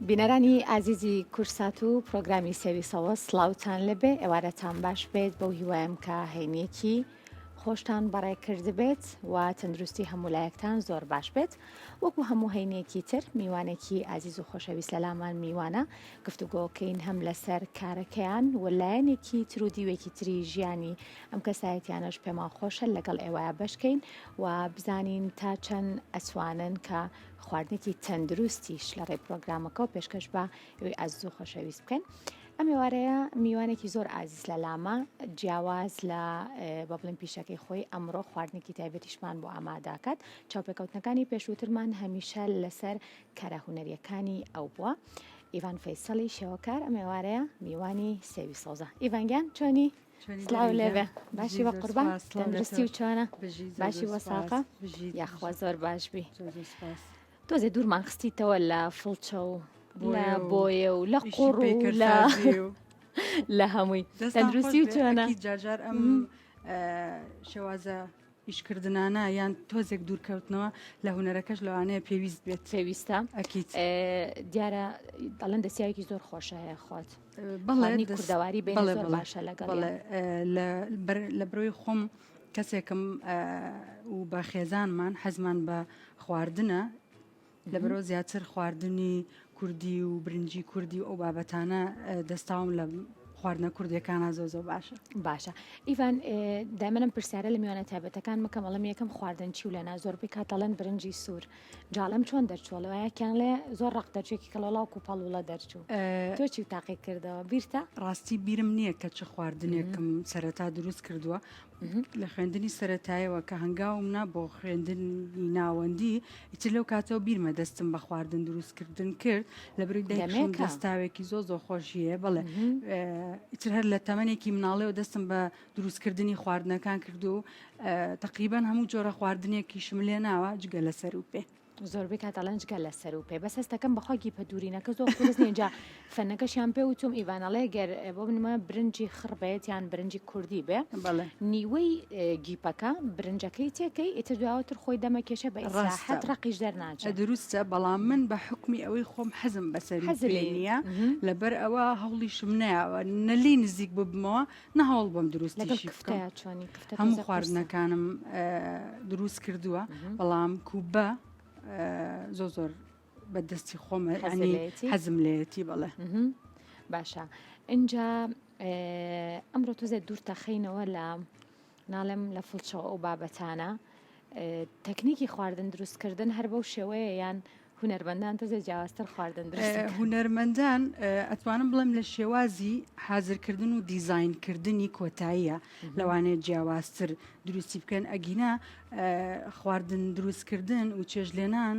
بینەرانی ئازیزی کورسات و پرۆگرامی سێوی سەوز سڵاوتان لێبێ ئێوارەتان باش بێت بەو هیوایم کە هەینیەکی خۆشتان بەڕێ کردبێت و تەندروستی هەموو لایەکتان زۆر باش بێت وەکو هەموو هەینێکی تر میوانێکی ئازیز و خۆشەویست لەلامان میوانە گفتوگۆکەین هەم لەسەر کارەکەیان و لایەنێکی تر و دیوێکی تری ژیانی ئەم کەسایەتیانەش پێمان خۆشە لەگەڵ ئێوەیا بەشکەین و بزانین تا چەند ئەتوانن کە خواردنێکی تەندروستیش لە ڕێی پرۆگرامەکەەوە پێشکەش بە ئێوەی ئازیز و خۆشەویست بکەین. ئەم ئێوارەیە میوانێکی زۆر ئازیز لە لامە جیاواز لە بە بڵێن پیشەکەی خۆی ئەمڕۆ خواردنێکی تایبەتیشمان بۆ ئاماداکات چاوپێکەوتنەکانی پێشووترمان هەمیشە لەسەر کارە هونەریەکانی ئەو بووە. ئیڤان فەیسەڵی شێوەکار ئەم ئێوارەیە میوانی سێوی سەوزە. ئیڤان گیان چۆنی؟ سڵاو لێبێ باشی بە قوربان تەندروستی و چۆنە باشی وەساقە یاخوا زۆر باش بی تۆزێ دوورمان خستیتەوە لە فڵچە و لە بۆیە و لە قوڕ و لە لە هەمووی تەندروستی و چۆنە جارجار ئەم شێوازە ئیشکردنانە یان تۆزێک دوورکەوتنەوە لە هونەرەکەش لەوانەیە پێویست بێت. پێویستە ئەکید. دیارە دەڵێن دەستیاوێکی زۆر خۆشە هەیە خۆت. بەڵێ کوردەواری بێ زۆر باشە لەگەڵ لە برۆی خۆم کەسێکم و بە خێزانمان حەزمان بە خواردنە لەبەرئەوە زیاتر خواردنی کوردی و برنجی کوردی و ئەو بابەتانە دەستاوم لە خواردنە کوردیەکانە زۆر زۆر باشە. باشە ئیڤان دایمەن ئەم پرسیارە لە میوانە تایبەتەکان مەکەم ئەڵێم یەکەم خواردن چی و لەنا زۆربەی کات دەڵێن برنجی سوور جاڵم چۆن دەرچووە لەوایە کیان لێ زۆر ڕق دەرچێکی کەڵۆڵاو و پەڵوڵە دەرچوو تۆ چی تاقی کردەوە بیرتە؟ ڕاستی بیرم نییە کە چ خواردنێکم سەرەتا دروست کردووە لە خوێندنی سەرەتایەوە کە هەنگاوم نا بۆ خوێندنی ناوەندی ئیتر لەو کاتەوە بیرمە دەستم بە خواردن دروستکردن کرد لە بری دایکم دەستاوێکی زۆ زۆر خۆشیە بەڵێ ئیتر هەر لە تەمەنێکی مناڵەوە دەستم بە دروستکردنی خواردنەکان کرد و تقریبان هەموو جۆرە خواردنێکیشم لێ ناوە جگە لە سەر و پێ. زۆربەی کات ئەڵێن جگە لە سەر و پێ بەس هەستەکەم بەخوا گیپە دوورینەکە زۆر قورس نیە جا فەنەکەشیان پێ وتوم ئیڤان ئەڵێ گەر بۆ بنمە برنجی خڕ بێت یان برنجی کوردی بێ بەڵێ نیوەی گیپەکە برنجەکەی تێکەی ئیتر دواوەتر خۆی دەمەکێشە بە ئیسراحەت ڕاستە. ڕەقیش دەرناچێ دروستە بەڵام من بە حوکمی ئەوەی خۆم حەزم بە سەر و حەزت پێ لێی نییە لەبەر ئەوە هەوڵیشم نەیاوە نە لێی نزیک ببمەوە نە هەوڵ بەم لەگەڵ دروستیشی بکەم کفتەیا چۆنی کفتە هەموو تۆزێ قورسە خواردنەکانم دروست کردووە بەڵام کوبە زۆر زۆر بە دەستی خۆم حەزت لێیەتی؟ حەزم لێیەتی بەڵێ باشە ئینجا ئەمڕۆ تۆزێ دوور تەخینەوە لە ناڵێم لە فڵچەوە ئەو بابەتانە تەکنیکی خواردن دروستکردن هەر بەو شێوەیە یان هونەرمەندان تۆزێ جیاوازتر خواردن دروست دەکەن؟ هونەرمەندان ئەتوانم بڵێم لە شێوازی حازرکردن و دیزاینکردنی کۆتاییە لەوانەیە جیاوازتر دروستی بکەن ئەگینا خواردن دروستکردن و چێژلێنان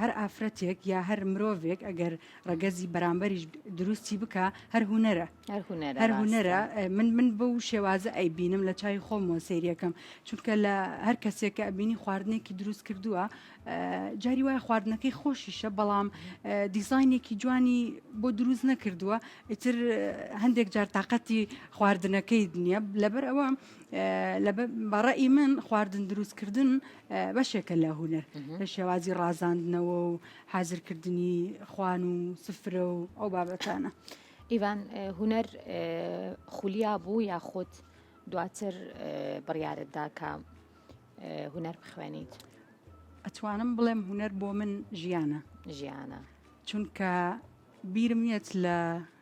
هەر ئافرەتێک یا هەر مرۆڤێک ئەگەر ڕەگەزی بەرامبەریش دروستی بکە هەر هونەرە هەر هونەرە هەر هونەرە من من بەو شێوازە ئەیبینم لە چاوی خۆمەوە سەیریەکەم چونکە لە هەر کەسێک کە ئەبینی خواردنێکی دروست کردووە جاری وایە خواردنەکەی خۆشیشە بەڵام دیزاینێکی جوانی بۆ دروست نەکردووە ئیتر هەندێک جار تااقەتی خواردنەکەی نییە لەبەر ئەوە بەڕئی من خواردن دروستکردن بەشێکە لە هونەر لە شێوازی ڕازاندنەوە و حازرکردنی خوان و سفرە و ئەو بابەتانە. ئیوان هونەر خولیا بوو یاخود دواتر بڕیارت دا کە هونەر بخوێنیت؟ ئەتوانم بڵێم هونەر بۆ من ژیانە. ژیانە. چونکە بیرم یەت لە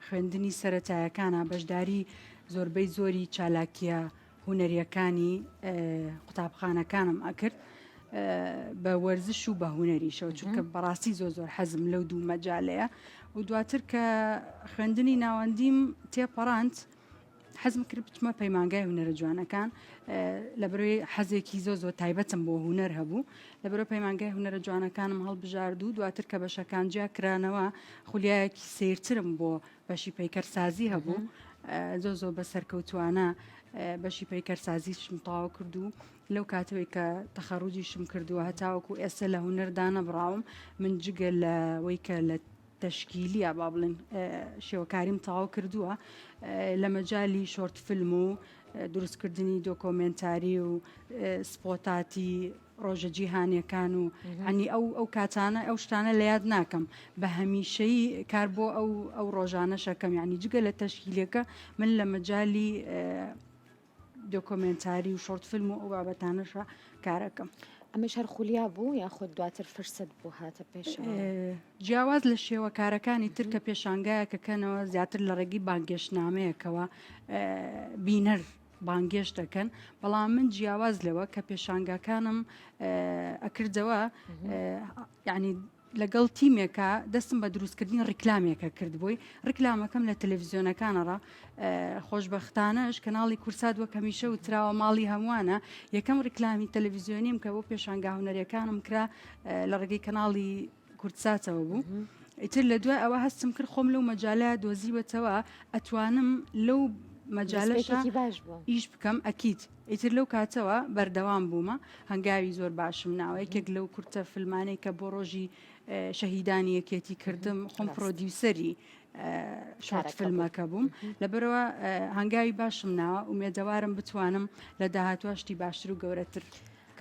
خوێندنی سەرەتایەکانا بەشداری زۆربەی زۆری چالاکیە هونەریەکانی قوتابخانەکانم ئەکرد بە وەرزش و بە هونەریشەوە چونکە بەڕاستی زۆر زۆر حەزم لەو دوو مەجالەیە و دواتر کە خوێندنی ناوەندیم تێپەڕاند حەزم کرد بچمە پەیمانگای هونەرە جوانەکان لەبەرەوەی حەزێکی زۆر زۆر تایبەتم بۆ هونەر هەبوو لەبەرە پەیمانگای هونەرە جوانەکانم هەڵبژارد و دواتر کە بەشەکان جیا کرانەوە خولیایەکی سیرترم بۆ بەشی پەیکەرسازی هەبوو زۆر زۆر بە سەرکەوتوانە بەشی پەیکەرسازیشم تەواو کرد و لەو کاتەوەی کە تەخەڕوجیشم کردووە هەتاوەکو ئێستا لە هونەردا نەبڕاوم من جگە لەوەی کە لە تەشکیلیە با بڵێن شێوەکاریم تەواو کردووە لە مەجالی شۆرت فیلم و دروستکردنی دۆکۆمێنتاری و سپۆتاتی. ڕۆژە جیهانیەکان و عنی ئەو ئەو کاتانە ئەو شتانە لە یاد ناکەم بە هەمیشەیی کار بۆ ئەو ئەو ڕۆژانەشەکەم یعنی جگە لە تەشکیلەکە من لە مەجالی دۆکۆمێنتاری و short film و ئەو بابەتانەشە کارەکەم. ئەمەش هەر خولیا بوو یاخود دواتر فرسەت بوو هاتە پێشەوە؟ جیاواز لە شێوەکارەکانی تر کە پێشانگایەکەکەنەوە زیاتر لە ڕێگەی بانگێشتنامەیەکەوە بینەر بانگێشت دەکەن بەڵام من جیاواز لەوە کە پێشانگاکانم ئەکردەوە یعنی لەگەڵ تیمێکا دەستم بە دروستکردنی ڕیکلامێکە کردبووی ڕیکلامەکەم لە تەلەڤزیۆنەکانەڕا خۆشبەختانەش کەناڵی کورسات وەک هەمیشە وتراوە ماڵی هەمووانە یەکەم ڕیکلامی تەلەڤزیۆنیم کە بۆ پێشانگا هونەریەکانم کرا لە ڕێگەی کەناڵی کوردساتەوە بوو. ئیتر لە دوای ئەوە هەستم کرد خۆم لەو مەجالە دۆزیوەتەوە ئەتوانم لەو مەجالەشا باش بوو ئیش بکەم ئەکید ئیتر لەو کاتەوە بەردەوام بوومە هەنگاوی زۆر باشم ناوە یەکێک لەو کورتە فلمانەی کە بۆ ڕۆژی شەهیدانی یەکێتی کردم خۆم producer ی short فیلمەکە بووم لەبەرەوە هەنگاوی باشم ناوە ئومێدەوارم بتوانم لە داهاتوە شتی باشتر و گەورەتر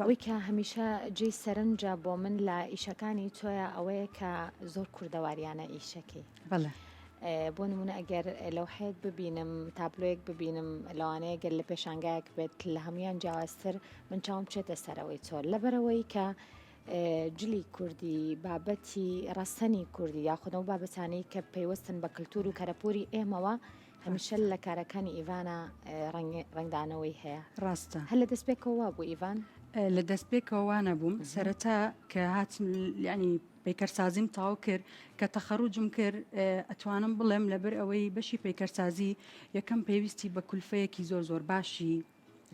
ئەوەی کە هەمیشە جێی سەرنجە بۆ من لە ئیشەکانی تۆیە ئەوەیە کە زۆر کوردەواریانە ئیشەکەی بەڵێ. بۆ نمونە ئەگەر لەوحەیەک ببینم تابلۆیەک ببینم لەوانەیە گەر لە پێشانگایەک بێت لە هەمویان جیاوازتر من چاوم بچێتە سەرەوەی تۆ لەبەرەوەی کە جلی کوردی بابەتی ڕەسەنی کوردی یاخود ئەو بابەتانەی کە پەیوەستن بە کللتور و کەرەپوری ئێمەوە هەمیشە لە کارەکانی ئیڤانا ڕەنگدانەوەی هەیە. ڕاستە. هەر لە دەستپێکەوە وا بوو ئیڤان؟ لە دەستپێکەوە وا نەبووم. سەرەتا کە هاتم یانی پەیکەرسازیم تەواو کرد کە تەخەروجم کرد ئەتوانم بڵێم لەبەر ئەوەی بەشی پەیکەرسازی یەکەم پێویستی بە کولفەیەکی زۆر زۆر باشی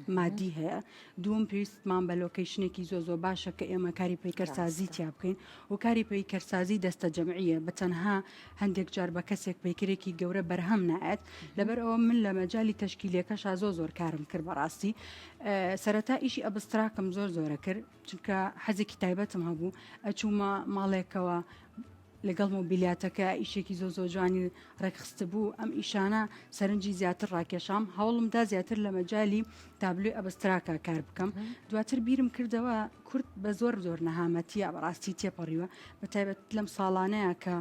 مادی هەیە دووەم پێویستمان بە location ێکی زۆر زۆر باشە کە ئێمە کاری پەیکەرسازی تیا بکەین و کاری پەیکەرسازی دەستە جەمعیە بە تەنها هەندێک جار بە کەسێک پەیکرێکی گەورە بەرهەم نایەت لەبەر ئەوە من لە مەجای تەشکیلەکەشا زۆر زۆر کارم کرد بەڕاستی سەرەتا ئیشی abstract م زۆر زۆرە کرد چونکە حەزێکی تایبەتم هەبوو ئەچوومە ماڵێکەوە لەگەڵ مۆبیلیاتەکە ئیشێکی زۆر زۆر جوانی ڕێکخستبوو، ئەم ئیشانە سەرنجی زیاتر ڕاکێشام، هەوڵمدا زیاتر لە مەجالی تابلۆی abstract ا کار بکەم، دواتر بیرم کردەوە کورد بە زۆر زۆر نەهامەتیە بەڕاستی تێپەڕیوە، بە تایبەت لەم ساڵانەیە کە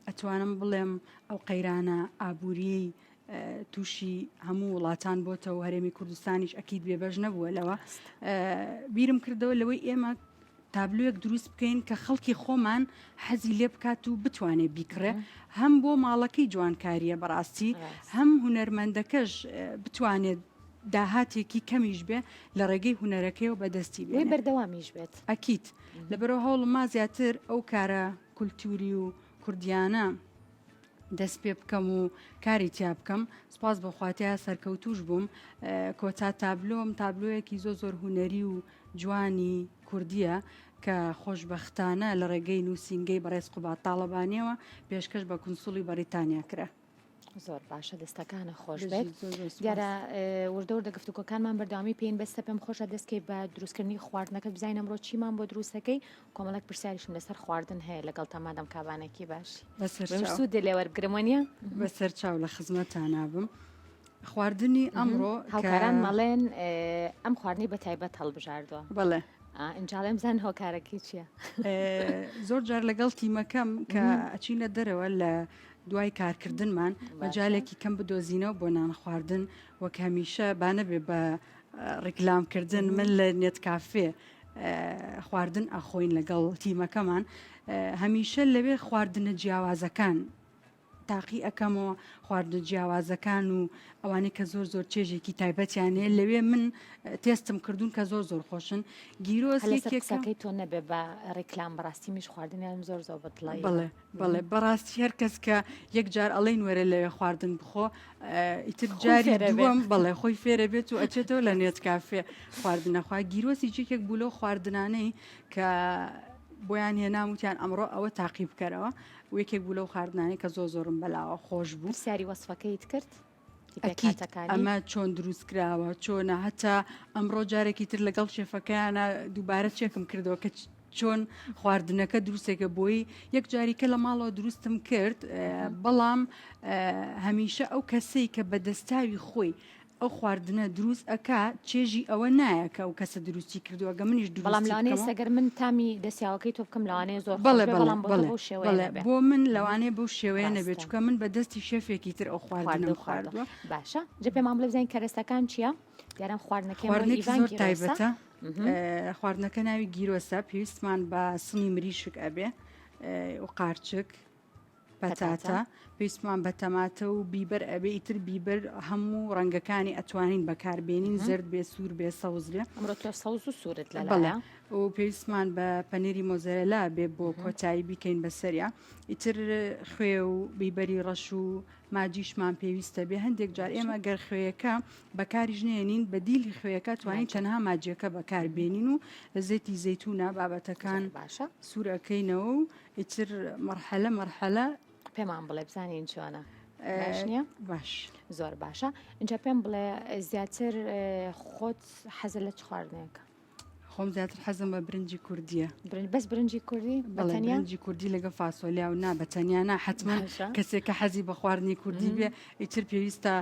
ئەتوانم بڵێم ئەو قەیرانە ئابووریەی تووشی هەموو وڵاتان بۆتەوە هەرێمی کوردستانیش ئەکید بێبەش نەبووە لەوە بیرم کردەوە لەوەی ئێمە تابلۆیەک دروست بکەین کە خەڵکی خۆمان حەزی لێ بکات و بتوانێت بیکڕێ هەم بۆ ماڵەکەی جوانکاریە بەڕاستی هەم هونەرمەندەکەش بتوانێت داهاتێکی کەمیش بێ لە ڕێگەی هونەرەکەیەوە بەدەستی بێ بەردەوامیش بێت ئەکیت لەبەرەوە هەوڵما زیاتر ئەو کارە کولتوری و کوردیانە دەست پێ بکەم و کاری تیا بکەم سپاس بۆ خوا تیا سەرکەوتوش بووم کۆتا تابلۆم تابلۆیەکی زۆر زۆر هونەری و جوانی کوردیە کە خۆشبەختانە لە ڕێگەی نووسینگەی بەڕێز قوباد تاڵەبانیەوە پێشکەش بە کونسوڵی بەڕیتانیا کرا. زۆر باشە دەستەکانە خۆش بێت دیارە وردە وردە گفتوگۆکانمان بەردەوامی پێین بەستە پێم خۆشە دەستکەی بە دروستکردنی خواردنەکە بزانین ئەمڕۆ چیمان بۆ دروستەکەی کۆمەڵێک پرسیاریشم لەسەر خواردن هەیە لەگەڵ تەمادەم کابانێکی باشی سوودێ لێ وەربگرم وەنیە؟ بەسەر چاو لە خزمەتانا بم. خواردنی ئەمڕۆ هاوکاران مەڵێن ئەم خواردنی بە تایبەت هەڵبژاردووە بەڵێ ئینجاڵێم زان هۆکارەکەی چییە؟ زۆر جار لەگەڵ تیمەکەم کە ئەچینە دەرەوە لە دوای کارکردنمان مەجالێکی کەم بدۆزینەوە بۆ نان خواردن وەک هەمیشە بانەبێ بە ڕیکلامکردن من لە نێت کافێ خواردن ئەخۆین لەگەڵ تیمەکەمان هەمیشە لەوێ خواردنە جیاوازەکان تاقی ئەکەمەوە خواردنە جیاوازەکان و ئەوانەی کە زۆر زۆر چێژێکی تایبەتیان هەیە لەوێ من تێستم کردوون کە زۆر زۆر خۆشن گیرۆز یەکێکەکەی تۆ نەبێ بە ڕیکلام بەڕاستی میش خواردنیان زۆر زۆر بەدڵی بەڵێ بەڵێ بەڕاستی هەر کەس کە یەک جار ئەڵێن وەرە لەوێ خواردن بخۆ ئیتر جاری دووەم بەڵێ خۆی فێرە بێت و ئەچێتەوە لە نێت کافێ خواردنەخوا گیرۆسی یەکێک بوو لەو خواردنانەی کە بۆیان هێنام وتیان ئەمڕۆ ئەوە تاقی بکەرەوە و یەکێک بوو لەو خواردنانەی کە زۆر زۆرم بەلاوە خۆش بوو. پرسیاری وەسفەکەیت کرد؟ ئەکید ئەمە چۆن دروست کراوە چۆنە هەتا ئەمڕۆ جارێکی تر لەگەڵ شێفەکەیانە دووبارە چێکم کردەوە کە چۆن خواردنەکە دروستێکە بۆی یەک جاریکە لە ماڵەوە دروستم کرد بەڵام هەمیشە ئەو کەسەی کە بەدەستاوی خۆی. ئەو خواردنە دروست ئەکا چێژی ئەوە نایە کە ئەو کەسە دروستی کردووە گە منیش بەڵام دروستی لەوانەیە بکەمەوە سەگەر من تامی دەسیاوەکەی تۆ بکەم لەوانەیە زۆر خۆش بەڵێ بێ بەڵێ بەڵام بۆ تۆ بەڵێ بەو شێوەیە بەڵێ نەبێ بۆ من لەوانەیە بەو شێوەیە نەبێت ڕاستە چونکە من بە دەستی شێفێکی تر ئەو خواردنم خواردنەم خواردووە خواردووە باشە جا پێمان بڵێ بزانین کەرەستەکان چییە دیارە خواردنەکەی ئەمڕۆ خواردنێکی ئیڤان زۆر گیرۆسە تایبەتە خواردنەکە ناوی گیرۆسە پێویستمان بە سنی مریشک ئەبێ و قارچک پەتاتە پێویستمان بە تەماتە و بیبەر ئەبێ ئیتر بیبەر هەموو ڕەنگەکانی ئەتوانین بەکاربێنین زرد بێ سوور بێ سەوز بێ ئەمڕۆ تۆ سەوز و سوورت لەلایە و پێویستمان بە پەنیری مۆزەرێلا بێ بۆ کۆتایی بیکەین بەسەریا ئیتر خوێ و بیبەری ڕەش و ماجیشمان پێویستە بێ هەندێک جار ئێمە گەر خوێیەکە بەکاریش نێنین بەدیلی خوێیەکە توانین تەنها ماجیەکە بەکاربێنین و لە زەیتی زەیتونە بابەتەکان باشە سوورەکەینەوە و ئیتر مەرحەلە مەرحەلە. پێمان بڵێ بزانین چۆنە باش نییە؟ باش. زۆر باشە ئینجا پێم بڵێ زیاتر خۆت حەزە لە چ خواردنێکە؟ خۆم زیاتر حەزم بە برنجی کوردیە. بەس برنجی کوردی؟ بەڵێ برنجی کوردی لەگەڵ فاسۆلیا و نا بە تەنیا نا حەتمەن کەسێک کە حەزی بە خواردنی کوردی بێ ئیتر پێویستە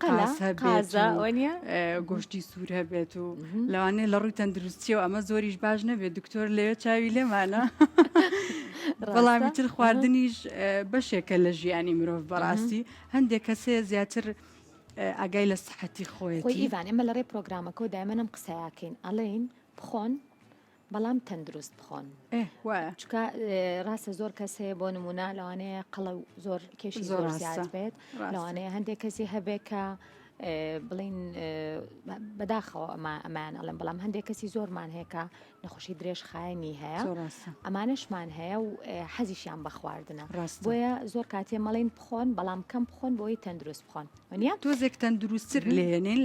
قاز هەبێت و گۆشتی سوور هەبێت و لەوانەیە لە ڕووی تەندروستیەوە ئەمە زۆریش باش نەبێت دکتۆر لەوێ چاوی لێمانە بەڵام ئیتر خواردنیش بەشێکە لە ژیانی مرۆڤ بەڕاستی هەندێک کەسێ زیاتر ئاگای لە سحەتی خۆی خۆیەتی. ئیڤان ئێمە لە ڕێی پرۆگرامەکەوە دایمەن ئەم قسەیەکەین ئەڵێین بخۆن بەڵام تەندروست بخۆن ئێ وایە چونکە ڕاستە زۆر کەس هەیە بۆ نمونە لەوانەیە قەڵەو زۆر کێشی زۆر زۆر زیاد ڕاستە بێت ڕاستە لەوانەیە هەندێک کەسی هەبێ کە بڵین بەداخەوە ئەمە ئەمان ئەڵێم بەڵام هەندێک کەسی زۆرمان هەیە کە نەخۆشی درێژخایەنی هەیە زۆر ڕاستە ئەمانەشمان هەیە و حەزیشیان بە خواردنە ڕاستە بۆیە زۆر کاتێ مەڵین بخۆن بەڵام کەم بخۆن بۆی تەندروست بخۆن وەنیە؟ تۆزێک تەندروستتر لێنین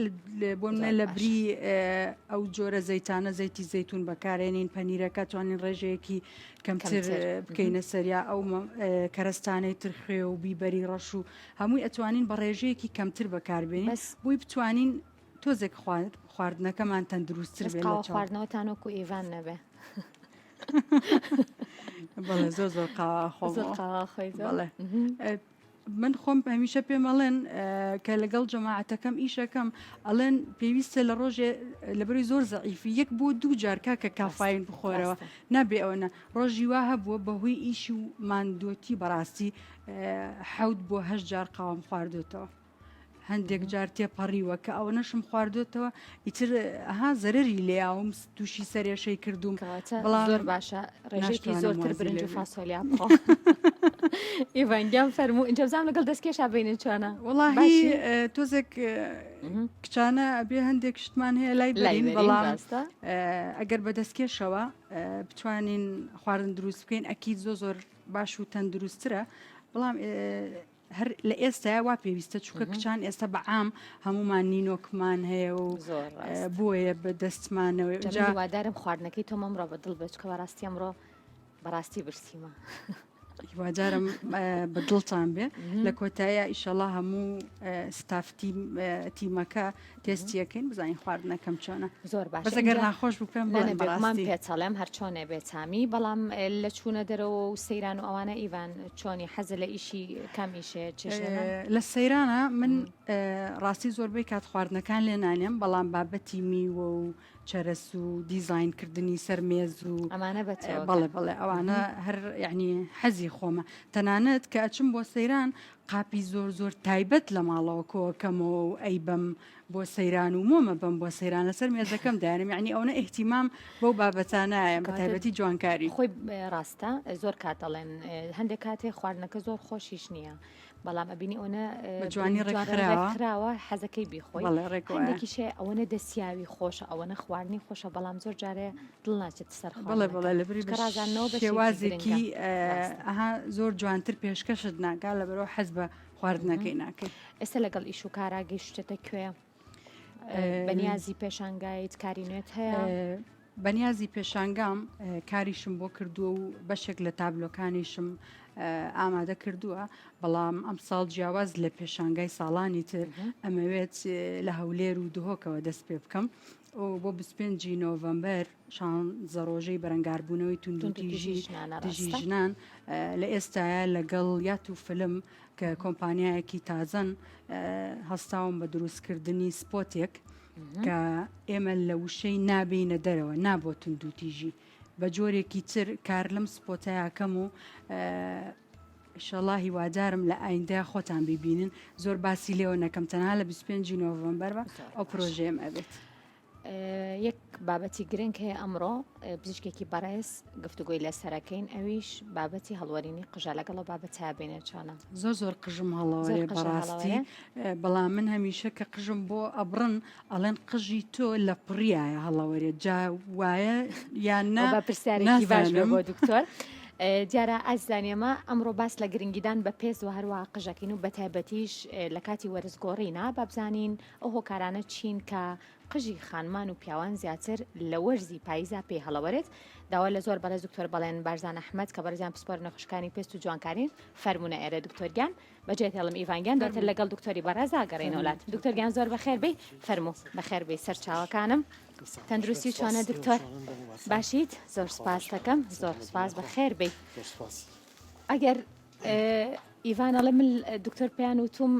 بۆ منە زۆر لە باشە. بری ئەو جۆرە زەیتانە زەیتی زەیتون بەکارێنین پەنیرەکە توانین ڕێژەیەکی کەمتر کەمتر. بکەینە سەریا ئەو کەرەستانەی تر خوێ و بیبەری ڕەش و هەمووی ئەتوانین بە ڕێژەیەکی کەمتر بەکاربێنین بەس بۆی بتوانین تۆزێک خواردنەکەمان تەندروستتر بەس بێت لە قاوە چاو. خواردنەوەتان وەکو ئیڤان نەبێ. بەڵێ زۆر زۆر قاوە زۆر خۆمەوە. قاوە خۆی زۆر. بەڵێ. من خۆم هەمیشە پێم ئەڵێن کە لەگەڵ جەماعەتەکەم ئیشەکەم ئەڵێن پێویستە لە ڕۆژێ لەبەروی زۆر زەعیفی یەک بۆ دوو جار کاکە کافاین بخۆرەوە نابێ ئەوەنە ڕۆژی وا هەبووە بەهۆی ئیشی و ماندووەتی بەڕاستی حەوت بۆ هەشت جار قاوەم خواردوێتەوە. هەندێک جار تێپەڕیوە کە ئەوەنەشم خواردوێتەوە ئیتر ها زەرری لێیاوم تووشی سەرێشەی کردووم بەڵام زۆر باشە ڕێژێکی زۆرتر برنج و فاسۆلیا بخۆ ئیڤان گیان فەرموو ئینجا بزانم لەگەڵ دەستکێشا بینن چۆنە وەڵاهی تۆزێک کچانە ئەبێ هەندێک شتمان هەیە لای بەرین بەڵام ئەگەر بە دەستکێشەوە بتوانین خواردن دروست بکەین ئەکید زۆ زۆر باش و تەندروستترە بەڵام هەر لە ئێستایا وا پێویستە چونکە کچان ئێستا بە عام هەمومان نینۆکمان هەیە و بۆیە بە دەستمانەوەی جا هیوادارم خواردنەکەی تۆم ئەمڕۆ بە دڵ بێت چونکە بەڕاستی ئەمڕۆ بەڕاستی برسیمە. هیوادارم بە دڵتان بێ لە کۆتاییا ئیشەڵا هەموو ستاف تیمەکە تێستیەکەین بزانین خواردنەکەم چۆنە زۆر باش بەس ئەگەر ناخۆش بوو پێم بڵێن بێگومان بەڕاستی پێتەڵێم هەر چۆنێ بێ تامی بەڵام لە چوونە دەرەوە و سەیران و ئەوانە ئیڤان چۆنی حەزە لە ئیشی کام ئیشێ چێشتلێنان لە سەیرانە من ڕاستی زۆربەی کات خواردنەکان لێ نانێم بەڵام بابەتی میوە و چەرەس و دیزاین کردنی سەر مێز و ئەمانە بە تۆ بەڵێ بەڵێ ئەوانە هەر یعنی حەزی خۆمە تەنانەت کە ئەچم بۆ سەیران قاپی زۆر زۆر تایبەت لە ماڵەوە کۆکەمەوە و ئەیبەم بۆ سەیران و مۆمە بەم بۆ سەیران لەسەر مێزەکەم دانم یعنی ئەوەنە ئیهتیمام بەو بابەتانایە بە تایبەتی جوانکاری. خۆی ڕاستە زۆر کات ئەڵێن هەندێک کاتێ خواردنەکە زۆر خۆشیش نییە بەڵام ئەبینی ئەوەنە بە جوانی ڕێکخراوە ڕێکخراوە حەزەکەی بیخۆی بەڵێ ڕێک وایە. هەندێکیش هەیە ئەوەنە دەسیاوی خۆشە ئەوەنە خواردنی خۆشە بەڵام زۆر جارێ دڵ ناچێت سەر بەڵێ خواردنەکە بەڵێ لەبری چونکە بە ڕازاندنەوە بەشێکی شێوازێکی گرنگە ڕاستە. ئەها زۆر جوانتر پێشکەشت ناکا لەبەرئەوە حەز بە خواردنەکەی ناکەی. ئێستا لەگەڵ ئیش و کارا گەیشتوتەتە کوێ؟ بەنیازی پێشانگایت کاری نوێت هەیە؟ بەنیازی پێشانگام کاریشم بۆ کردووە و بەشێک لە تابلۆکانیشم ئامادە کردووە بەڵام ئەمساڵ جیاواز لە پێشانگای ساڵانی تر ئەمەوێت لە هەولێر و دهۆکەوە دەست پێ بکەم. بۆ 25 نۆڤەمبەر شانزە ڕۆژەی بەرەنگاربوونەوەی توندوتیژی دژی ژنان لە ئێستایا لەگەڵ یات و فلم کە کۆمپانیایەکی تازەن هەستاوم بە دروستکردنی سپۆتێک کە ئێمە لە وشەی نابینە دەرەوە نا بۆ توندوتیژی بە جۆرێکی تر کار لەم سپۆتەیەکەم و ئیشەڵا هیوادارم لە ئایندە خۆتان ببینن زۆر باسی لێوە نەکەم تەنها لە 25 نۆڤەمبەر بە ئەو پرۆژەیەم ئەبێت. یەک بابەتی گرنگ هەیە ئەمڕۆ پزیشکێکی بەڕێز گفتوگۆی لەسەرەکەین ئەویش بابەتی هەڵوەرینی قژە لەگەڵ بابەتە بێنێ چۆنە زۆر زۆر قژم هەڵەوەرێ بەڕاستی بەڵام من هەمیشە کە قژم بۆ ئەبڕن ئەڵێن قژی تۆ لە پڕیایە هەڵەوەرێ جا وایە یان نا بە پرسیارێکی باش بۆ دکتۆر. دیارە ئازیزانی ئەمە ئەمڕۆ باس لە گرنگیدان بە پێست و هەروە قژەکەین و بەتایبەتیش لە کاتی وەرزگۆڕینە بابزانین ئەو هۆکارانە چین کە قژی خانمان و پیاوان زیاتر لە وەرزی پاییزا پێی هەڵەوەرێت؟ داوا لە زۆر بەڕێز دکتۆر بەڵێن بارزان ئەحمەد کە بەڕێزیان پسپۆر نەخۆشەکانی پێست و جوانکارین فەرموونە ئێرە دکتۆر گیان بەجێت هێڵم ئیڤان گیان دواتر لەگەڵ دکتۆری بەڕێزا گەڕێنەوە لات دکتۆر گیان زۆر بەخێر بێی فەرموو بەخێر بێی سەرچاوەکانم تەندروستی چۆنە دکتۆر باشیت زۆر سپاس دەکەم زۆر سپاس بەخێر بێی ئەگەر ئیڤان ئەڵێ من دکتۆر پێیان وتوم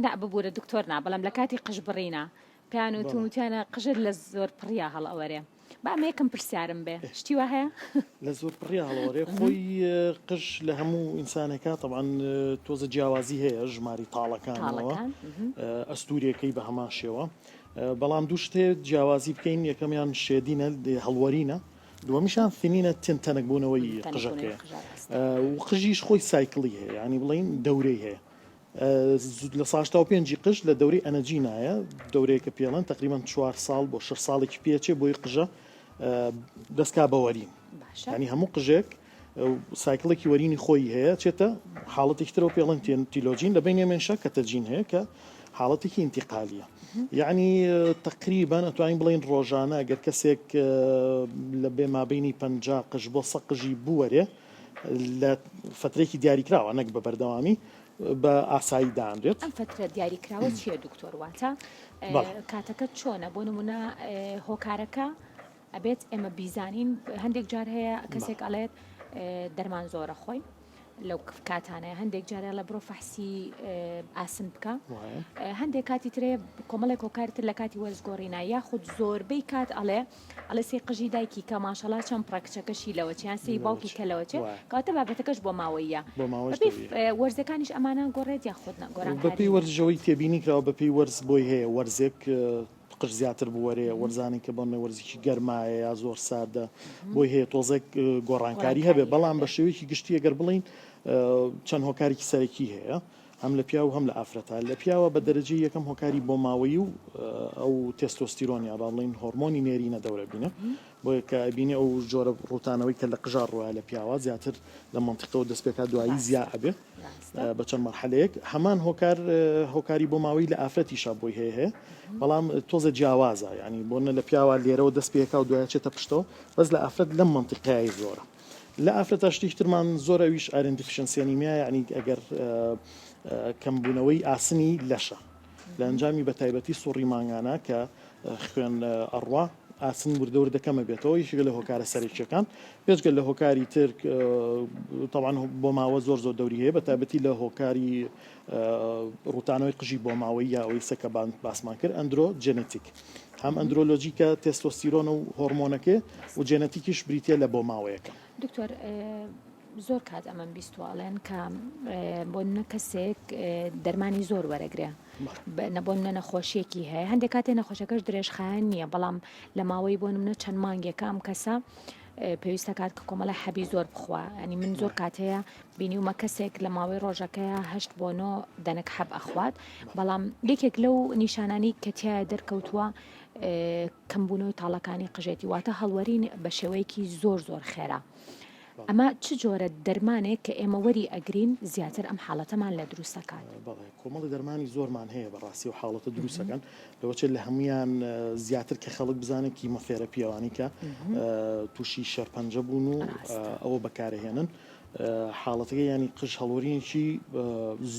نا ببوورە دکتۆر نا بەڵام لە کاتی قژ بڕینە پێیان وتوم وتیانە قژت لە زۆر پڕیا هەڵئەوەرێ با ئەمە یەکەم پرسیارم بێ شتی وا هەیە؟ لە زۆر پڕیا هەڵەوەرێ خۆی قژ لە هەموو ئینسانێکا تەبعەن تۆزە جیاوازی هەیە ژماری تاڵەکانەوە ئەستورێکەی بە هەمان شێوە بەڵام دوو شتێ جیاوازی بکەین یەکەمیان shedding ە هەڵوەرینە دووەمیشان thinning ە تن تەنک بوونەوەی قژەکەیە و قژیش خۆی cycle ی هەیە ینی بڵین دەورەی هەیە لە ساشتا و پێنجی قژ لە دەورەی anagen ایە دەورەیەکە پێڵەن تقریبان چوار ساڵ بۆ شش ساڵێکی پێچێ بۆی قژە دەستکا بە وەرین ینی هەموو قژێک cycle ێکی وەرینی خۆی هەیە چێتە حاڵەتێکی ترەوە پێڵەن telogen لە بینی مێنشە catagen هەیە کە حاڵەتێکی ئینتیقالیە یەعنی تەقریبەن ئەتوانین بڵێین ڕۆژانە گەر کەسێک لە بێ مابینی 50 قژ بۆ 100 قژی بوەرێ لە فترێکی دیاریکراوە نەک بە بەردەوامی بە ئاسایی دانرێت. ئەم فترە دیاریکراوە چییە دکتۆر واتە کاتەکە چۆنە بۆ نمونە هۆکارەکە ئەبێت ئێمە بیزانین هەندێک جار هەیە کەسێک ئەڵێت دەرمان زۆرە خۆی لەو کاتانەیە هەندێک جارە لە بڕۆ فەحسی ئاسن بکە هەندێک کاتی ترێ کۆمەڵێک هۆکاری تر لە کاتی وەرز گۆڕینا یاخود زۆربەی کات ئەڵێ ئەڵێ سەی قژی دایکی کە ماشەڵا چەند پڕە کچەکەشی لەوە چیان سەی باوکی کە لەوە چێ کەواتە بابەتەکەش بۆ ماوەیە وەرزەکانیش ئەمانە گۆڕێت یاخود نە گۆران بەپێی وەرزەوەی تێبینی کراوە بەپێی وەرز بۆی هەیە وەرزێک قژ زیاتر بوەرێ، وەرزانێک کە بۆنمە وەرزێکی گەرمایە یا زۆر ساردە بۆی هەیە تۆزێک گۆڕانکاری هەبێ، بەڵام بە شێوەیەکی گشتی ئەگەر بڵێین چەند هۆکارێکی سەرەکی هەیە هەم لە پیاو و هەم لە ئافرەتا. لە پیاوە بە دەرەجەی یەکەم هۆکاری بۆماوەیی و ئەو تێستۆستیرۆن یا با بڵێین هۆرمۆنی نێرینە دەورە بینێ بۆیە کە ئەبینێ ئەو جۆرە ڕووتانەوەی کە لە قژا ڕوایە لە پیاوە زیاتر لە مەنتیقەوە دەست پێکات دوایی زیا ئەبێ بە چەند مەرحەلەیەک هەمان هۆکار هۆکاری بۆ ماوەی لە ئافرەتیشا بۆی هەیە هەیە بەڵام تۆزە جیاوازە ینی بۆ نە لە پیاوە لێرەوە دەست پێکا و دوای چێتە پشتەوە بەس لە ئافرەت لەم مەنتیقەیە زۆرە لە ئافرەتە شتێکی ترمان زۆر ئەویش iron deficiency anemia یعنی ئەگەر کەمبوونەوەی ئاسنی لەشە لە ئەنجامی بە تایبەتی سوڕی مانگانە کە خوێن ئەڕوا ئاسن وردە وردە کەمە بێتەوە یەکێکە لە هۆکارە سەرەکیەکان بێجگە لە هۆکاری تر تەوان بۆ ماوە زۆر زۆر دەوری هەیە بە تایبەتی لە هۆکاری ڕوتانەوەی قژی بۆ ماوەی یا ئەوەی سەکە باسمان کرد androgenetic هەم andrology کە تێستۆستیرۆن و هۆرمۆنەکەی و genetic یش بریتە لە بۆ ماوەیەکە. دکتۆر زۆر کات ئەمەم بیستوە ئەڵێن کە بۆ نە کەسێک دەرمانی زۆر وەرەگرێ نە بۆ نە نەخۆشیەکی هەیە هەندێک کاتێ نەخۆشەکەش درێژخایەن نییە بەڵام لە ماوەی بۆ منە چەند مانگێکە ئەم کەسە پێویستە کات کە کۆمەڵە حەبی زۆر بخوا ئەنی من زۆر کات هەیە بینیومە کەسێک لە ماوەی ڕۆژەکەیە هەشت بۆ نۆ دەنک حەب ئەخوات بەڵام یەکێک لەو نیشانانی کە تایە دەرکەوتووە کەمبوونەوەی تاڵەکانی قژێتی واتە هەڵوەرین بە شێوەیەکی زۆر زۆر خێرا. ئەمە چ جۆرە دەرمانێک کە ئێمە وەری ئەگرین زیاتر ئەم حاڵەتەمان لە دروست ئەکات؟ بەڵێ کۆمەڵی دەرمانی زۆرمان هەیە بەڕاستی و حاڵەتە دروست ئەکەن لەوەچێت لە هەمویان زیاتر کە خەڵک بزانێت chemotherapy ئەوانی کە تووشی شێرپەنجە بوون و ئەوە بەکارهێنن حاڵەتەکە ینی قژ هەڵوەرینێکی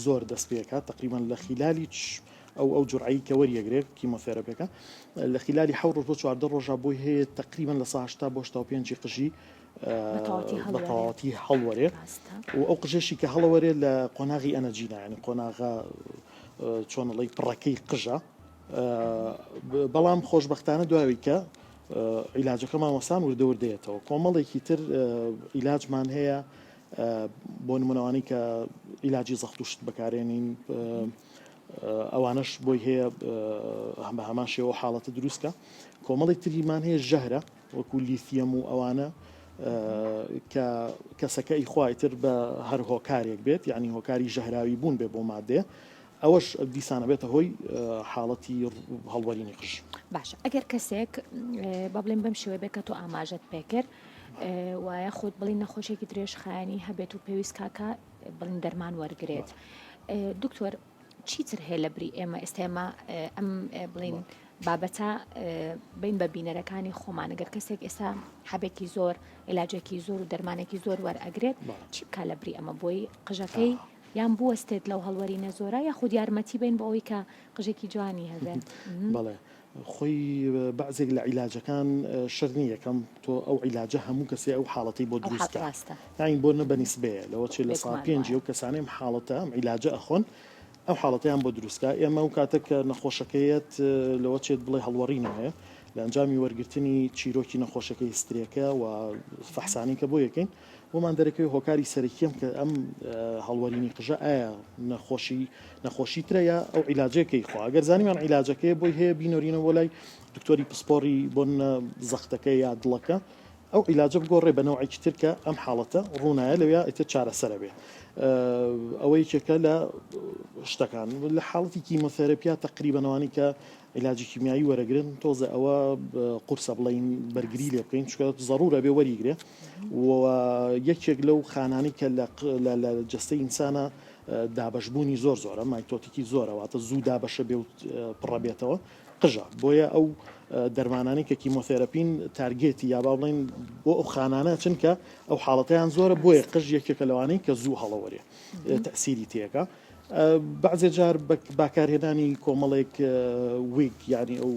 زۆر دەست پێکات تقریبان لە خیلالی. ئەو ئەو جورعەی کە وەریەگرێ کیمۆثێراپیەکە لە خیلالی حەوت ڕۆژ بۆ 14 ڕۆژا بۆی هەیە تقریبا لە 80 بۆ 85 قژی بە تەواوەتی هەڵوەرێ و ئەو قژێشی کە هەڵەوەرێ لە قۆناغی anagen ە ینی قۆناغە چۆنەڵی پڕەکەی قژە بەڵام خۆشببختانە دواوی کە عیلاجەکەمان وەسان وردە وردەیەتەوە کۆمەڵێکی تر عیلاجمان هەیە بۆ نمونەوانی کە عیلاجی زەخت و شت بەکارێنین ئەوانەش بۆی هەیە بە هەمان شێوە حاڵەتە دروستکە کۆمەڵی تریمان هەیە ژەهرە وەکو لیثیەم و ئەوانە کە کەسەکە ئیخوا ئیتر بە هەر هۆکارێک بێت یعنی هۆکاری ژەهراوی بوون بێ بۆ مادەیە ئەوەش دیسانە بێتە هۆی حاڵەتی هەڵوەرینی قژ. باشە ئەگەر کەسێک با بڵێن بەم شێوەیە بێت کە تۆ ئاماژەت پێکرد و یاخود بڵین نەخۆشێکی درێژخایەنی هەبێت و پێویست کاکە بڵین دەرمان وەرگێت دکتۆر چیتر هەیە لە بری ئێمە ئێستا ئێمە ئەم بڵین بابەتە بین بە بینەرەکانی خۆمان گەر کەسێک ئێستا حەبێکی زۆر علاجێکی زۆر و دەرمانێکی زۆر وەرئەگرێت چی بکە لە بری ئەمە بۆی قژەکەی یان بوەستێت لەو هەڵوەرینە زۆرە یاخود یارمەتی بین بۆ ئەوەی کە قژێکی جوانی هەبێت. بەڵێ خۆی بەعزێک لە عیلاجەکان شەرت نییە یەکەم تۆ ئەو عیلاجە هەموو کەسێ ئەو حاڵەتەی بۆ دروست کا یانی بۆ نە بە نیسبەیە لەوە چێ لە سا پێنجی ئەو کەسانەی ئەم حاڵەتە ئەم عیلاجە ئەخۆن ئەو حاڵەتەیان بۆ دروست کا ئێمە ئەو کاتە کە نەخۆشەکەیەت لەوە چێت بڵێ هەڵوەڕینە هەیە لە ئەنجامی وەرگرتنی چیرۆکی نەخۆشەکەی history ەکە و فەحسانی کە بۆ یەکەین بۆمان دەرەکەوێت هۆکاری سەرەکی ئەم کە ئەم هەڵوەرینی قژە ئایا نەخۆشی نەخۆشی ترە یا ئەو عیلاجەیە کە ئیخوا ئەگەر زانیمان عیلاجەکەیە بۆی هەیە بینۆرینەوە بۆ لای دکتۆری پسپۆڕی بۆ زەختەکە یا دڵەکە ئەو عیلاجە بگۆڕێ بە نەوعێکی تر کە ئەم حاڵەتە ڕوونایە لەویا ئیتر چارەسەرە بێ ئەوە یەکێکە لە شتەکان لە حاڵەتی کیمۆثێرەپیا تقریبەنەوانی کە عیلاجی کیمیایی وەرەگرن تۆزێ ئەوە قورسە بڵێین بەرگری لێ بکەین چونکە زەڕورە بێ وەریگرێ و یەکێک لەو خانانەی کە لە جەستەی ئینسانە دابەشبوونی زۆر زۆرە mitotic ی زۆرە واتە زوو دابەشە بێ و پڕە بێتەوە قژە بۆیە ئەو دەرمانانەی کە کیمۆثێرەپین target ی یا با بڵێن بۆ ئەو خانانە چن کە ئەو حاڵەتەیان زۆرە بۆیە قژ یەکێکە لەوانەی کە زوو هەڵەوەرێ تەسیری تێکە بەعزێ جار باکارهێنانی کۆمەڵێک wig یانی ئەو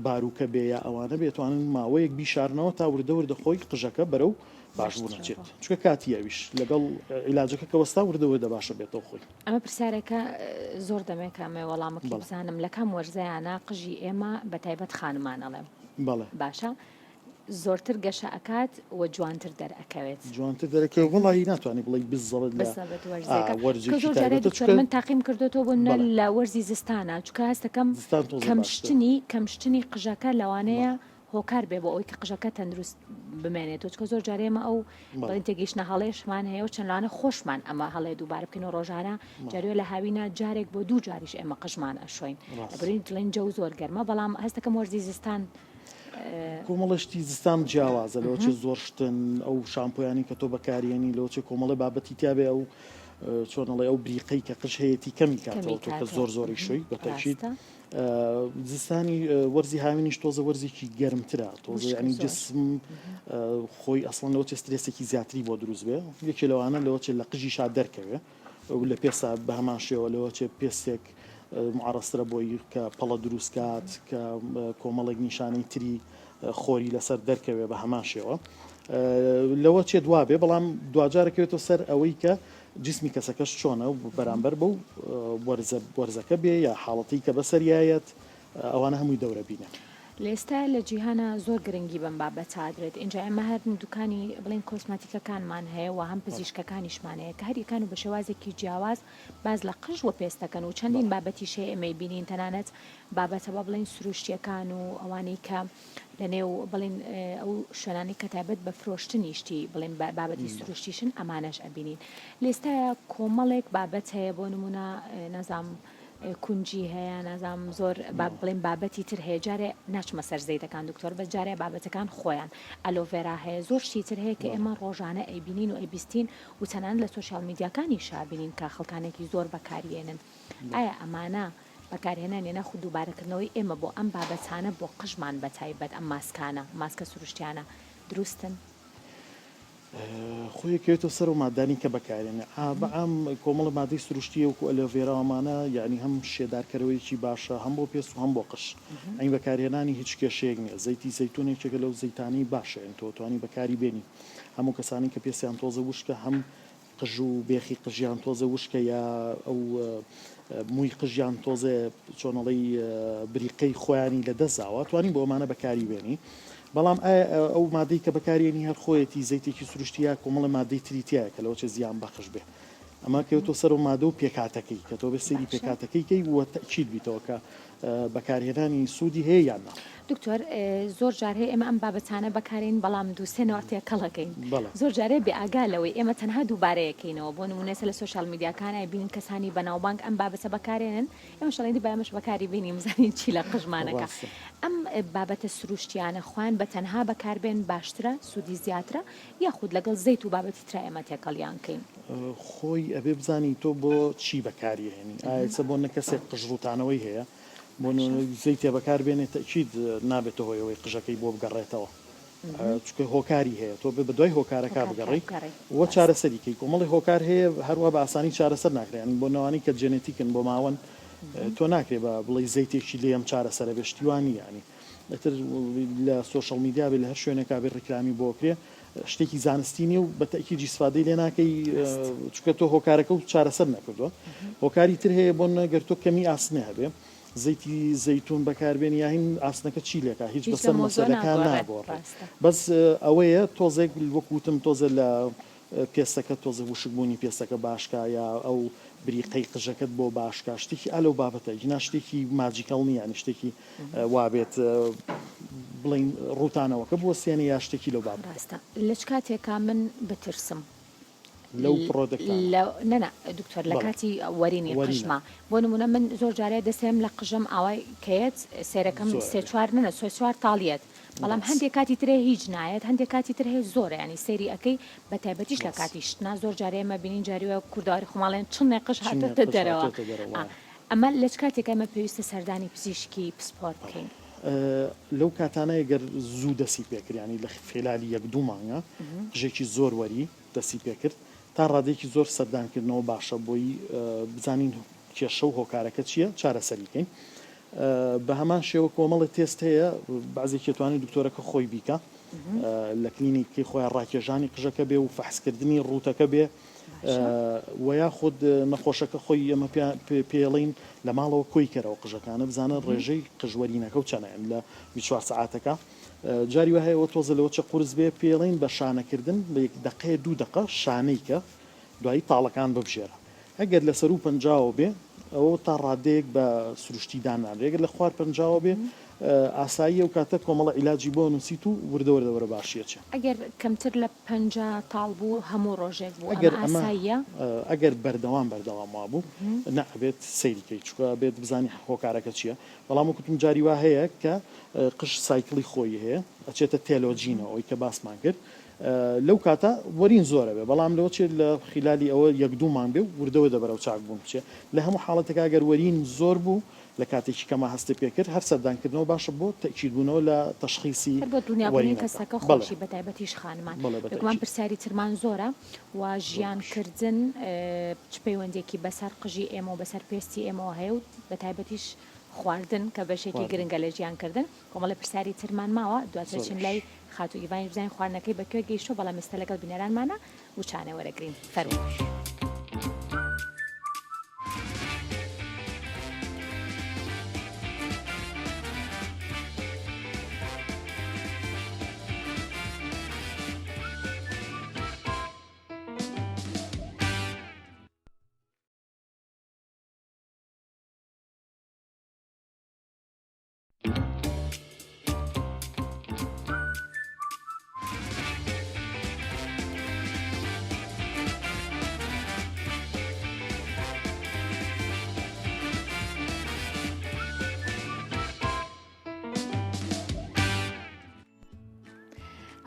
باروکە بێ یا ئەوانە بێ توانن ماوەیەک بیشارنەوە تا وردە وردە خۆی قژەکە بەرەو باشبوون ئەچێت چونکە کاتی ئەویش لەگەڵ عیلاجەکە کە وەستا وردە وردە باشە بێتەوە خۆی. ئەمە پرسیارێکە زۆر دەمێکە ئەمەوێ وەڵامەکەی بزانم لە کام وەرزەیانە قژی ئێمە بە تایبەت خانمان ئەڵێم بەڵێ باشە زۆرتر گەشە ئەکات و جوانتر دەرئەکەوێت. جوانتر دەرەکەوێت وەڵاهی ناتوانی بڵێی بزەبت لە بزەبت وەرزێکە ئا کە وەرزێکی زۆر جارێ تایبەتە دکتۆر چونکە من تاقیم کردۆتەوە بۆ نمونە بەڵێ لە وەرزی زستانا چونکە هەستەکەم زستان تۆزێ کەم باشترە. شتنی کەم شتنی قژەکە لەوانەیە بەڵێ. هۆکار بێ بۆ ئەوەی کە قژەکە تەندروست بمێنێتەوە چونکە زۆر جارێ ئێمە ئەو بەڵێ. بڵێین تێگەیشتنە هەڵەیەشمان هەیە و چەند لەوانە خۆشمان ئەمە هەڵەیە دووبارە بکەینەوە ڕۆژانە بەڵێ. جارێ لە هاوینا جارێک بۆ دوو جاریش ئێمە قژمان ئەشۆین ڕاستە. لەبەرئەوەی دڵێن جەو زۆر گەرمە بەڵام هەستەکەم وەرزی زستان کۆمەڵە شتی زستان جیاوازە لەوە چێ زۆر شتن ئەو شامپۆیانی کە تۆ بەکارێنی لەوە چێ کۆمەڵە بابەتی تیاابێ ئەو چۆنەڵێ ئەو بریقەی کە قژ هەیەی کەمی کاتەوە تۆ کە زۆر زۆری شوی بە تەکیید زستانی وەرزی هاوینیش تۆزە وەرزێکی گەرمترە تۆزە ینی جسم خۆی ئەسڵەن لەوە چێ سترێسێکی زیاتری بۆ دروست بێ یەکێ لەوانە لەوە چێ لە قژی شاد دەرکەوێ لە پێسا بە هەمان شێوە لەوە چێ پێستێک معەڕەزترە بۆی کە پەڵە دروست کات کە کۆمەڵێک نیشانەی تری خۆری لەسەر دەرکەوێ بە هەمان شێوە لەوە چێت وابێ بەڵام دواجارەکەوێتەوە سەر ئەوەی کە جسمی کەسەکەش چۆنە و بەرامبەر بەو وەرزە وەرزەکە بێ یا حاڵەتی کە بەسەریایەت ئەوانە هەمووی دەورە بینە. لە ئێستایا لە جیهانا زۆر گرنگی بەم بابەتە ئەدرێت ئینجا ئێمە هەر دوکانی بڵێین کۆسماتیکەکانمان هەیە و هەم پزیشکەکانیشمان هەیە کە هەریەکان و بە شێوازێکی جیاواز باس لە قژ و پێست دەکەن و چەندین بابەتیش هەیە ئێمەی بینین تەنانەت بابەتە با بڵێین سروشتیەکان و ئەوانەی کە لە نێو بڵێین ئەو شوێنانەی کە تایبەت بە فرۆشتنی شتی بڵێین بابەتی سروشتیشن ئەمانەش ئەبینین لە ئێستایا کۆمەڵێک بابەت هەیە بۆ نمونە نازانم کونجی هەیە نازانم زۆر با بڵێم بابەتی تر هەیە جارێ ناچمە سەر زەیتەکان دکتۆر بەس جارێ بابەتەکان خۆیان aloe vera هەیە زۆر شتی تر هەیە کە ئێمە ڕۆژانە ئەیبینین و ئەیبیستین و تەنانەت لە social media کانیشا بینین کە خەڵکانێکی زۆر بەکاریێنن ئایا ئەمانە بەکارهێنان یان یاخود دووبارەکردنەوەی ئێمە بۆ ئەم بابەتانە بۆ قژمان بەتایبەت ئەم ماسکانە ماسکە سروشتیانە دروستن؟ خۆی ئەکەوێتەوە سەر ئەو مادانەی کە بەکارێنێ. ئا بە عام کۆمەڵە مادەی سروشتیە وەکو ئەلۆڤێرا ئەمانە یانی هەم شێدارکەرەوەیەکی باشە هەم بۆ پێست و هەم بۆ قژ. یانی بەکارهێنانی هیچ کێشەیەک نیە. زەیتی زەیتون یەکێکە لەو زەیتانەی باشە یانی تۆ ئەتوانی بەکاری بێنی. هەموو کەسانی کە پێستیان تۆزە وشکە هەم قژ و بێخی قژیان تۆزێ وشکە یا ئەو مووی قژیان تۆزێ چۆن ئەڵێی بریقەی خۆیانی لە دەست داوە توانی بۆ ئەمانە بەکاری بێنی بەڵام ئایا ئەو مادەی کە بەکارێنی هەر خۆیەتی زەیتێکی سروشتی یا کۆمەڵە مادەی تری تایە کە لەوە چێ زیان بەخش بێ ئەمە کەوتۆ سەر و مادە و پێکاتەکەی کە تۆ بێ سەیری پێکاتەکەی کەی وە تەئکید بیتەوە کە بەکارهێنانی سوودی هەیە یان نا؟ دکتۆر زۆر جار هەیە ئێمە ئەم بابەتانە بەکارێین بەڵام دوو سێ نەوع تێکەڵەکەین زۆر جارێ بێ ئاگا لەوەی ئێمە تەنها دووبارەیەکەینەوە بۆ نمونە ئێستا لە سۆشیال میدیاکان ئەبینین کەسانی بەناوبانگ ئەم بابەتە بەکارێنن ئێمەش ئەڵێین دی با ئێمەش بەکاری بێنین بزانین چی لە قژمانەکا ئەم بابەتە سروشتیانە خۆیان بە تەنها بەکاربێن باشترە سوودی زیاترە یاخود لەگەڵ زەیت و بابەتی ترا ئێمە تێکەڵیان کەین؟ خۆی ئەبێ بزانی تۆ بۆ چی بەکاری ئەهێنی ئایا ئێستا بۆ نە کەسێک قژ ڕووتانەوەی هەیە بۆ نمونە زەیتێ بەکار بێنێ تەئکید نابێتە هۆی ئەوەی قژەکەی بۆ بگەڕێتەوە چونکە هۆکاری هەیە تۆ بێ بەدوای هۆکارەکە بگەڕێی و چارەسەری کەی کۆمەڵی هۆکار هەیە هەروە بە ئاسانی چارەسەر ناکرێن یانی بۆ نەوانی کە genetic ن بۆ ماوەن تۆ ناکرێ بە بڵێی زەیتێکی لێم چارەسەرە بێ شتی وا نییە یانی ئیتر لە social media بێ لە هەر شوێنێکا بێ ڕیکلامی بۆ کرێ شتێکی زانستی نیە و بە تەئکید ئیستفادەی لێ ناکەی چونکە تۆ هۆکارەکە و چارەسەر نەکردووە هۆکاری تر هەیە بۆ نە گەر تۆ کەمی ئاسنێ هەبێ زەیتی زەیتون بەکاربێنی یا هین ئاسنەکە چی لێکا هیچ بەسەر مەسەلەکە ناگۆڕێ بەس ئەوەیە تۆزێک وەک وتم تۆزێ لە پێستەکە تۆزێ وشکبوونی پێستەکە باشکا یا ئەو بریقەی قژەکەت بۆ باشکا شتێکی ئا لەو بابەتە گینا شتێکی magical نییە یانی شتێکی وابێت بڵێین ڕووتانەوەکە بوەستێنێ یا شتێکی لەو بابەتە. ڕاستە لە چ کاتێکا من بترسم لەو product انە؟ لە نەنا دکتۆر لە کاتی وەرینی قژما بۆ نمونە من زۆر جارێ دەسێم لە قژم ئاوای کەیەت سێرەکەم سێ چوار نەنا سێ چوار تاڵیەت بەڵام هەندێک کاتی ترێ هیچ نایەت هەندێک کاتی تر هەیە زۆرە ینی سەیری ئەەکەی بە تایبەتیش لە کاتی شتنا زۆر جارێ ئێمە بینین جاری وایە کوردەواری خۆماڵێن چڵنێ قژ هاتۆتە دەرەوە ئەمە لە چ کاتێک ئێمە پێویستە سەردانی پزیشکی پسپۆر بکەین؟ لەو کاتانەی گەر زوو دەستی پێکرد یانی لە خلالی یەک دوو مانگە قژێکی زۆر وەری دەستی پێکرد تا ڕادەیەکی زۆر سەردانکردنەوە باشە بۆی بزانین کێشە و هۆکارەکە چییە چارەسەری کەین بە هەمان شێوە کۆمەڵێ تێست هەیە بەعزێکی توانێت دکتۆرەکە خۆی بیکا لە کلینیکی خۆیان ڕاکێشانی قژەکە بێ و فەحسکردنی ڕووتەکە بێ و یاخود نەخۆشەکە خۆی ئێمە پێڵین لە ماڵەوە کۆی کەرەوە قژەکانە بزانە ڕێژەی قژوەرینەکە و چەنە لە 24 سعاتەکە جاری وە هەیە تۆزە لەوە چە قورس بێ پێڵین بە شانەکردن بە یەک دقەیە دوو دقە شانەی کە دوایی تاڵەکان ببژێرە ئەگەر لە سەروو پەنجاوە بێ ئەوە تا ڕادەیەک بە سروشتی دانانرێ گەر لە خوار پەنجاوە بێ ئاساییە و کاتە کۆمەڵە عیلاجی بۆ نووسیت و وردە وردە بەرە باشی ئەچێ. ئەگەر کەمتر لە 50 تاڵ بوو هەموو ڕۆژێک بوو ئەمە ئاساییە؟ ئەگەر بەردەوام بەردەوام وابوو نا ئەبێت سەیری کەی چونکە ئەبێت بزانی هۆکارەکە چییە بەڵام وەک وتم جاری وا هەیە کە قژ cycle ی خۆی هەیە ئەچێتە telogen ەوە ئەوەی کە باسمان کرد لەو کاتە وەرین زۆر ئەبێ بەڵام لەوە چێت لە خیلالی ئەوە یەک دوو مانگ بێ و وردە وردە بەرەو چاک بوون بچێ لە هەموو حاڵەتێکا گەر وەرین زۆر بوو لە کاتێکی کەما هەستی پێ کرد هەر سەردان کردنەوە باشە بۆ تەئکید بوونەوە لە تەشخیسی هەر بۆ دڵنیابوونی وەرینەکە کەسەکە بەڵێ خۆشی بە تایبەتیش خانمان بەڵێ بە بێگومان تەئکید. پرسیاری ترمان زۆرە و زۆر ژیان باش. کردن چ پەیوەندیەکی بەسەر قژی ئێمەوە بەسەر پێستی ئێمەوە هەیە و بە تایبەتیش خواردن کە بەشێکی خواردن. گرنگە لە ژیان کردن کۆمەڵێ پرسیاری ترمان ماوە دواتر زۆر ئەچین باش. لای خاتوو ئیڤانیش بزانین خواردنەکەی بە کوێ گەیشتووە بەڵام ئێستا لەگەڵ بینەرانمانە وچانە وەرەگرین فەرموو.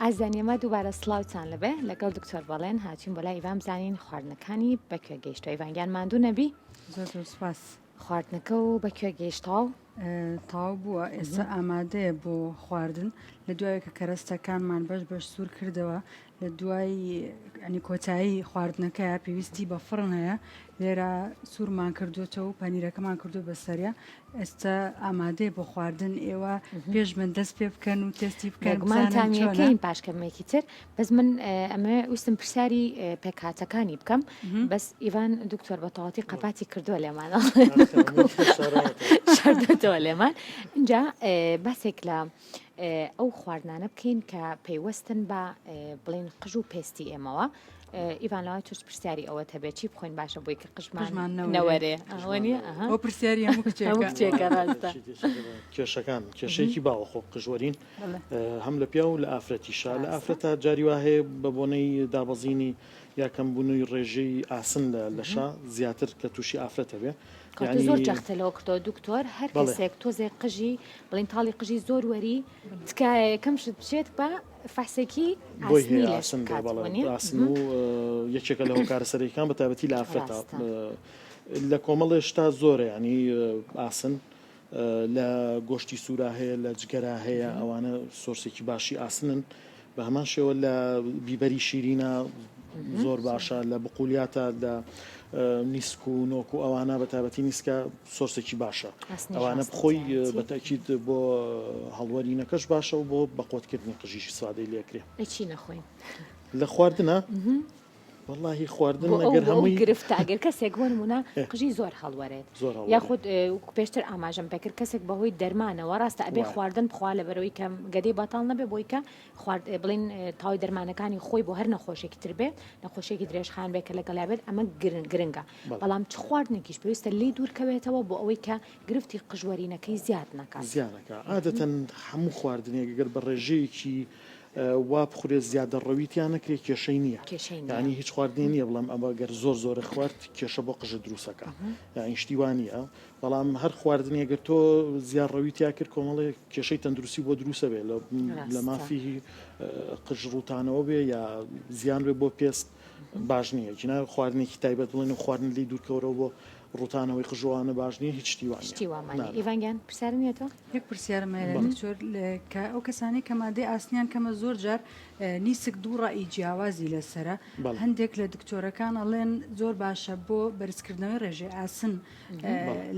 ئازیزان ئێمە دووبارە سڵاوتان لەبێ لەگەڵ دکتۆر بەڵێن هاتین بۆ لای ئیڤان بزانین خواردنەکانی بەکوێ گەیشتوە ئیڤان گیان ماندوو نەبی زۆر زۆر سپاس خواردنەکە و بەکوێ گەیشتەوە؟ تەواو بووە ئێستا ئامادەیە بۆ خواردن لە دوای کە کەرەستەکانمان بەش بەش سوور کردەوە لە دوای ینی کۆتایی خواردنەکەیە پێویستی بە فڕن هەیە لێرە سوورمان کردوێتەوە و پەنیرەکەمان کردو بەسەرە ئێستا ئامادەیە بۆ خواردن ئێوە پێش من دەست پێ بکەن و تێستی بکەن بێگومان بزانن چۆنە. تامیەکەین پاش کەمێکی تر بەس من ئەمەوێ ویستم پرسیاری پێکهاتەکانی بکەم بەس ئیڤان دکتۆر بە تەواتی قەپاتی کردووە لێمان شاردۆتەوە لێمان اینجا باسێک لە ئەو خواردنانە بکەین کە پەیوەستن بە بڵین قژ و پێستی ئێمەوە ئیڤان لەوای تۆش پرسیاری ئەوەت هەبێت چی بخۆین باشە بۆی کە قژمان نەوەرێ ئەوە نییە ئەها ئەو پرسیاری هەموو هەموو کچێکە کچێکە ڕاستە کێشەکان کێشەیەکی باوە خۆ قژوەرین هەم لە پیاو و لە ئافرەتیشا لە ئافرەتا جاری وا هەیە بە بۆنەی دابەزینی یا کەمبوونەوەی ڕێژەی ئاسن لە لەشا زیاتر کە تووشی ئافرەتە بێ کەواتە زۆر جەختە لەوە کردەوە دکتۆر هەر کەسێک تۆزێک قژی بڵین تاڵی قژی زۆر وەری تکایە یەکەم شت بچێت بە فەحسێکی بۆی هەیە ئاسن بێ بەڵێ ئاسن و یەکێکە لە هۆکارە سەرەکیەکان بە تایبەتی لە ئافرەتا لە کۆمەڵێ شتا زۆرە ینی ئاسن لە گۆشتی سوورا هەیە لە جگەرا هەیە ئەوانە source ێکی باشی ئاسنن بە هەمان شێوە لە بیبەری شیرینە زۆر باشە لە بقولیاتە لە نیسک و نۆک و ئەوانە بە تایبەتی نیسکە source ێکی باشە ئەوانە بخۆی بە تەئکید بۆ هەڵوەرینەکەش باشە و بۆ بەقوەتکردنی قژیش ئیسفادەی لێکرێ. ئەی چی نەخۆین؟ لە خواردنا؟ وەڵاهی خواردن بۆ ئەو ئەگەر بۆ ئەو هەمووی گرفتە ئەگەر کەسێک بۆ نموونە قژی زۆر هەڵوەرێت زۆر هەڵوەرێ. یاخود وەکو پێشتر ئاماژەم پێکرد کەسێک بەهۆی دەرمانەوە ڕاستە ئەبێ وایە. خواردن بخوا لەبەرئەوەی کە گەدەی بەتاڵ نەبێ بۆی کە خوارد بڵێین تەواوی دەرمانەکانی خۆی بۆ هەر نەخۆشێکی تر بێت نەخۆشیەکی درێژخایەن بێت کە لەگەڵیا بێت ئەمە گرنگە بەڵام چ خواردنێکیش پێویستە لێی دوورکەوێتەوە بۆ ئەوەی کە گرفتی قژوەرینەکەی زیاد نەکات؟ زیانەکە عادەتەن هەموو خواردنێک گەر بە ڕێژەیەکی وا بخورێت زیادەڕەوی تیا نەکرێت کێشەی نییە یانی هیچ خواردنێ نییە بڵێم ئەمە گەر زۆر زۆرە خوارد کێشە بۆ قژت دروستەکە یانی شتی وا نییە بەڵام هەر خواردنێک گەر تۆ زیادڕەوی تیا کرد کۆمەڵێک کێشەی تەندروستی بۆ دروستە بێ لە مافی قژ ڕووتانەوە بێ یا زیان بێ بۆ پێست باش نییە جنا خواردنێکی تایبەت بڵێن و خواردن لی دوورکەورەوە بۆ ڕوتانەوەی قژوانە باش نییە هیچ شتی وانە شتی وامان ئیڤان گیان پرسیار نییە تۆ یەک پرسیارم هەیە دکتۆر کە ئەو کەسانەی کە مادەی ئاسنیان کەمە زۆر جار نیسک دوو ڕەئی جیاوازی لەسەرە هەندێک لە دکتۆرەکان ئەڵێن زۆر باشە بۆ بەرزکردنەوەی ڕێژەی ئاسن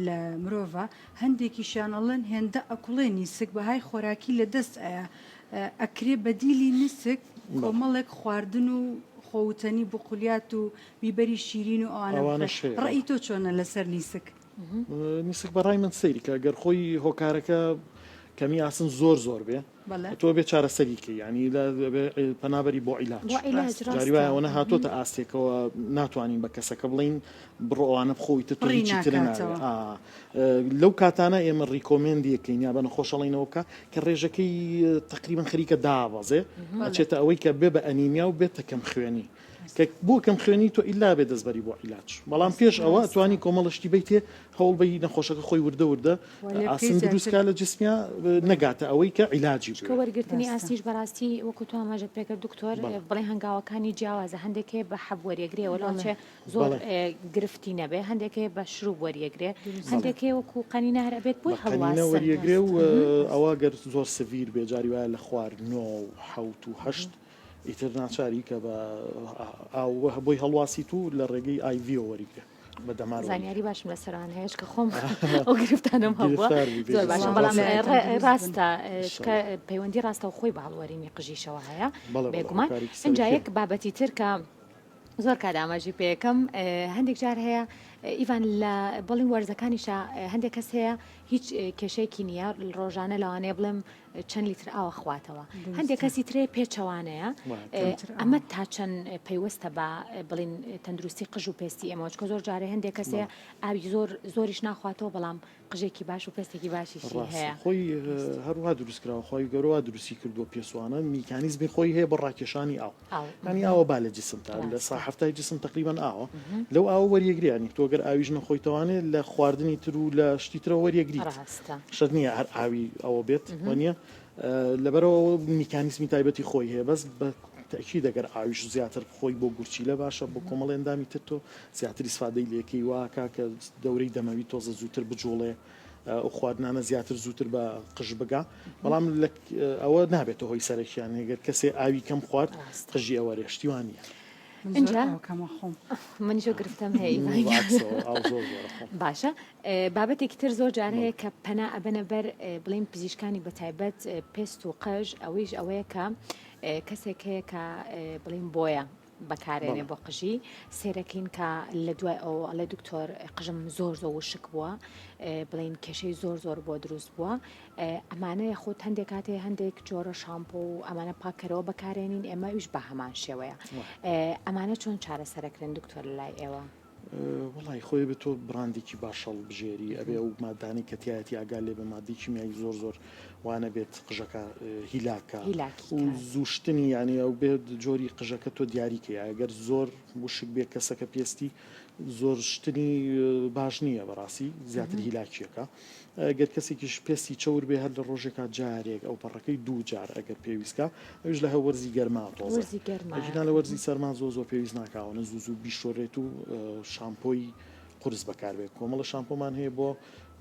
لە مرۆڤە هەندێکیشیان ئەڵێن هێندە ئەکوڵێ نیسک بەهای خۆراکی لە دەست ئەیا ئەکرێ بەدیلی نیسک کۆمەڵێک خواردن و خۆوتەنی بقولیات و بیبەری شیرین و ئەوانە بخورێ ڕەئی تۆ چۆنە لەسەر نیسک؟ نیسک بەڕای من سەیری کە گەر خۆی هۆکارەکە کەمی ئاسن زۆر زۆر بێ تۆ بێ چارەسەری کەی یانی لە پەنابەری بۆ عیلاج جاری وایە ئەوەنە هاتۆتە ئاستێکەوە ناتوانین بە کەسەکە بڵین بڕۆ ئەوانە بخۆی تر تۆ هیچی تر ناوێ لەو کاتانە ئێمە recommend یەکەین یا بە نەخۆشەڵینەوە بکە کە ڕێژەکەی تقریبا خەریکە دابەزێ ئەچێتە ئەوەی کە بێ بە ئەنیمیا و بێتە کەم خوێنی کە بۆ کەم خوێنی تۆ ئیلا بێ دەستبەری بۆ عیلاج بەڵام پێش ئەوە توانی کۆمەڵە شتی بیتێ هەوڵ بەی نەخۆشەکە خۆی وردە وردە ئاسن دروست کا لە جسمیا نەگاتە ئەوەی کە عیلاجی بوێ. وەرگرتنی ئاسنیش بەڕاستی وەکو تۆ ئاماژەت پێکرد دکتۆر بڵێ هەنگاوەکانی جیاوازە هەندێک هەیە بە حەب وەریەگرێ وەلو ئەچێ زۆر گرفتی نەبێ هەندێک هەیە بە شروب وەریەگرێ هەندێک هەیە وەکو قەنینە هەر ئەبێت بۆی بە قەنینە هەڵواسن. وەریەگرێ و ئەوە گەر زۆر severe بێ جاری وایە لە خوار نۆ و حەوت و هەشت ئیتر ناچاری کە بە ئاو بۆی هەڵواسیت و لە ڕێگەی IV ەوە وەریگرێ. بە دەمار وەریگرێ. زانیاری باشم لەسەران هەیە چکە خۆم ئەو گرفتانەم هەبووە زۆر باشە بەڵام ڕاستە چکە پەیوەندی ڕاستەوخۆی بە هەڵوەرینی قژیشەوە هەیە بێگومان ئینجا یەک بابەتی تر کە زۆر کات ئاماژی پێیەکەم هەندێک جار هەیە ئیڤان لە بەڵین وەرزەکانیشا هەندێک کەس هەیە هیچ کێشەیەکی نییە ڕۆژانە لەوانەیە بڵێم چەند لیتر ئاوە خواتەوە هەندێک کەسی ترێ پێچەوانەیە ئەمە تا چەند پەیوەستە بە بڵین تەندروستی قژ و پێستی ئێمە چکە زۆر جارێ هەندێک کەسێ ئاوی زۆر زۆریش ناخواتەوە بەڵام قژێکی باش و پێستێکی باشیشی هەیە. خۆی هەروها دروست کراوە خوای گەورە وا دروستی کردووە پێسوانە میکانیزمی خۆی هەیە بۆ ڕاکێشانی ئاو ینی ئاوە با لە جسم تا لە سا هەفتای جسم تقریبان ئاوە لەو ئاوە وەریەگری ینی تۆ گەر ئاویش نەخۆیتەوانێ لە خواردنی تر و لە شتی ترەوە وەریەگریت شەرت نییە هەر ئاوی ئەوە بێت وەنیە لەبەرەوە میکانیزمی تایبەتی خۆی هەیە بەس بە تەئکید ئەگەر ئاویش زیاتر بخۆی بۆ گورچیلە باشە بۆ کۆمەڵی ئەندامی تر تۆ زیاتر ئیسفادەی لێکەی واکا کە دەورەی دەمەوی تۆزە زووتر بجوڵێ. ئەو خواردنانە زیاتر زووتر بە قژ بگا بەڵام ئەوە نابێتە هۆی سەرەکیان گەر کەسێ ئاوی کەم خوارد قژی ئەوەرێ شتی وان نییە. ئینجا منیش ئەو گرفتەم هەیە باشە بابەتێکی تر زۆر جار هەیە کە پەنا ئەبەنە بەر بڵین پزیشکانی بەتایبەت پێست و قژ ئەوەیش ئەوەیە کە کەسێک هەیە کە بڵین بۆیە بەکارێنێ بۆ قژی سێرەکەین کە لە دوای ئەو ئەڵێ دکتۆر قژم زۆر زۆر وشک بووە بڵین کێشەی زۆر زۆر بۆ دروست بووە ئەمانە یاخود هەندێک کاتێ هەندێک جۆرە شامپۆ و ئەمانە پاکەرەوە بەکارێنین ئێمە ئەویش بە هەمان شێوەیە ئەمانە چۆن چارەسەرەکرێن دکتۆر لە لای ئێوە؟ وەڵی خۆی بێت تۆ بڕاندێکی باش هەڵبژێری ئەبێ ئەو مادانەی کە تایەتی ئاگا لێ بە مادەی کیمیایی زۆر زۆر وانە بێت قژەکە هیلاکە هیلاکی و کات. زووشتنی یانی ئەو بێت جۆری قژەکە تۆ دیاریکەی ئەگەر زۆر وشک بێ کەسەکە پێستی زۆر شتنی باش نییە بەڕاستی زیاتر هیلاکیەکە گەر کەسێکیش پێستی چەور بێ هەر لە ڕۆژێکا جارێک ئەو پەڕەکەی دوو جار ئەگەر پێویست کا ئەویش لە هە وەرزی گەرما تۆزێ وەرزی گەرمایە. ئەگینا لە وەرزی سەرما زۆر زۆر پێویست ناکا ئەوەنە زوو زوو بیشۆرێت و شامپۆی قورس بەکاربێت کۆمەڵە شامپۆمان هەیە بۆ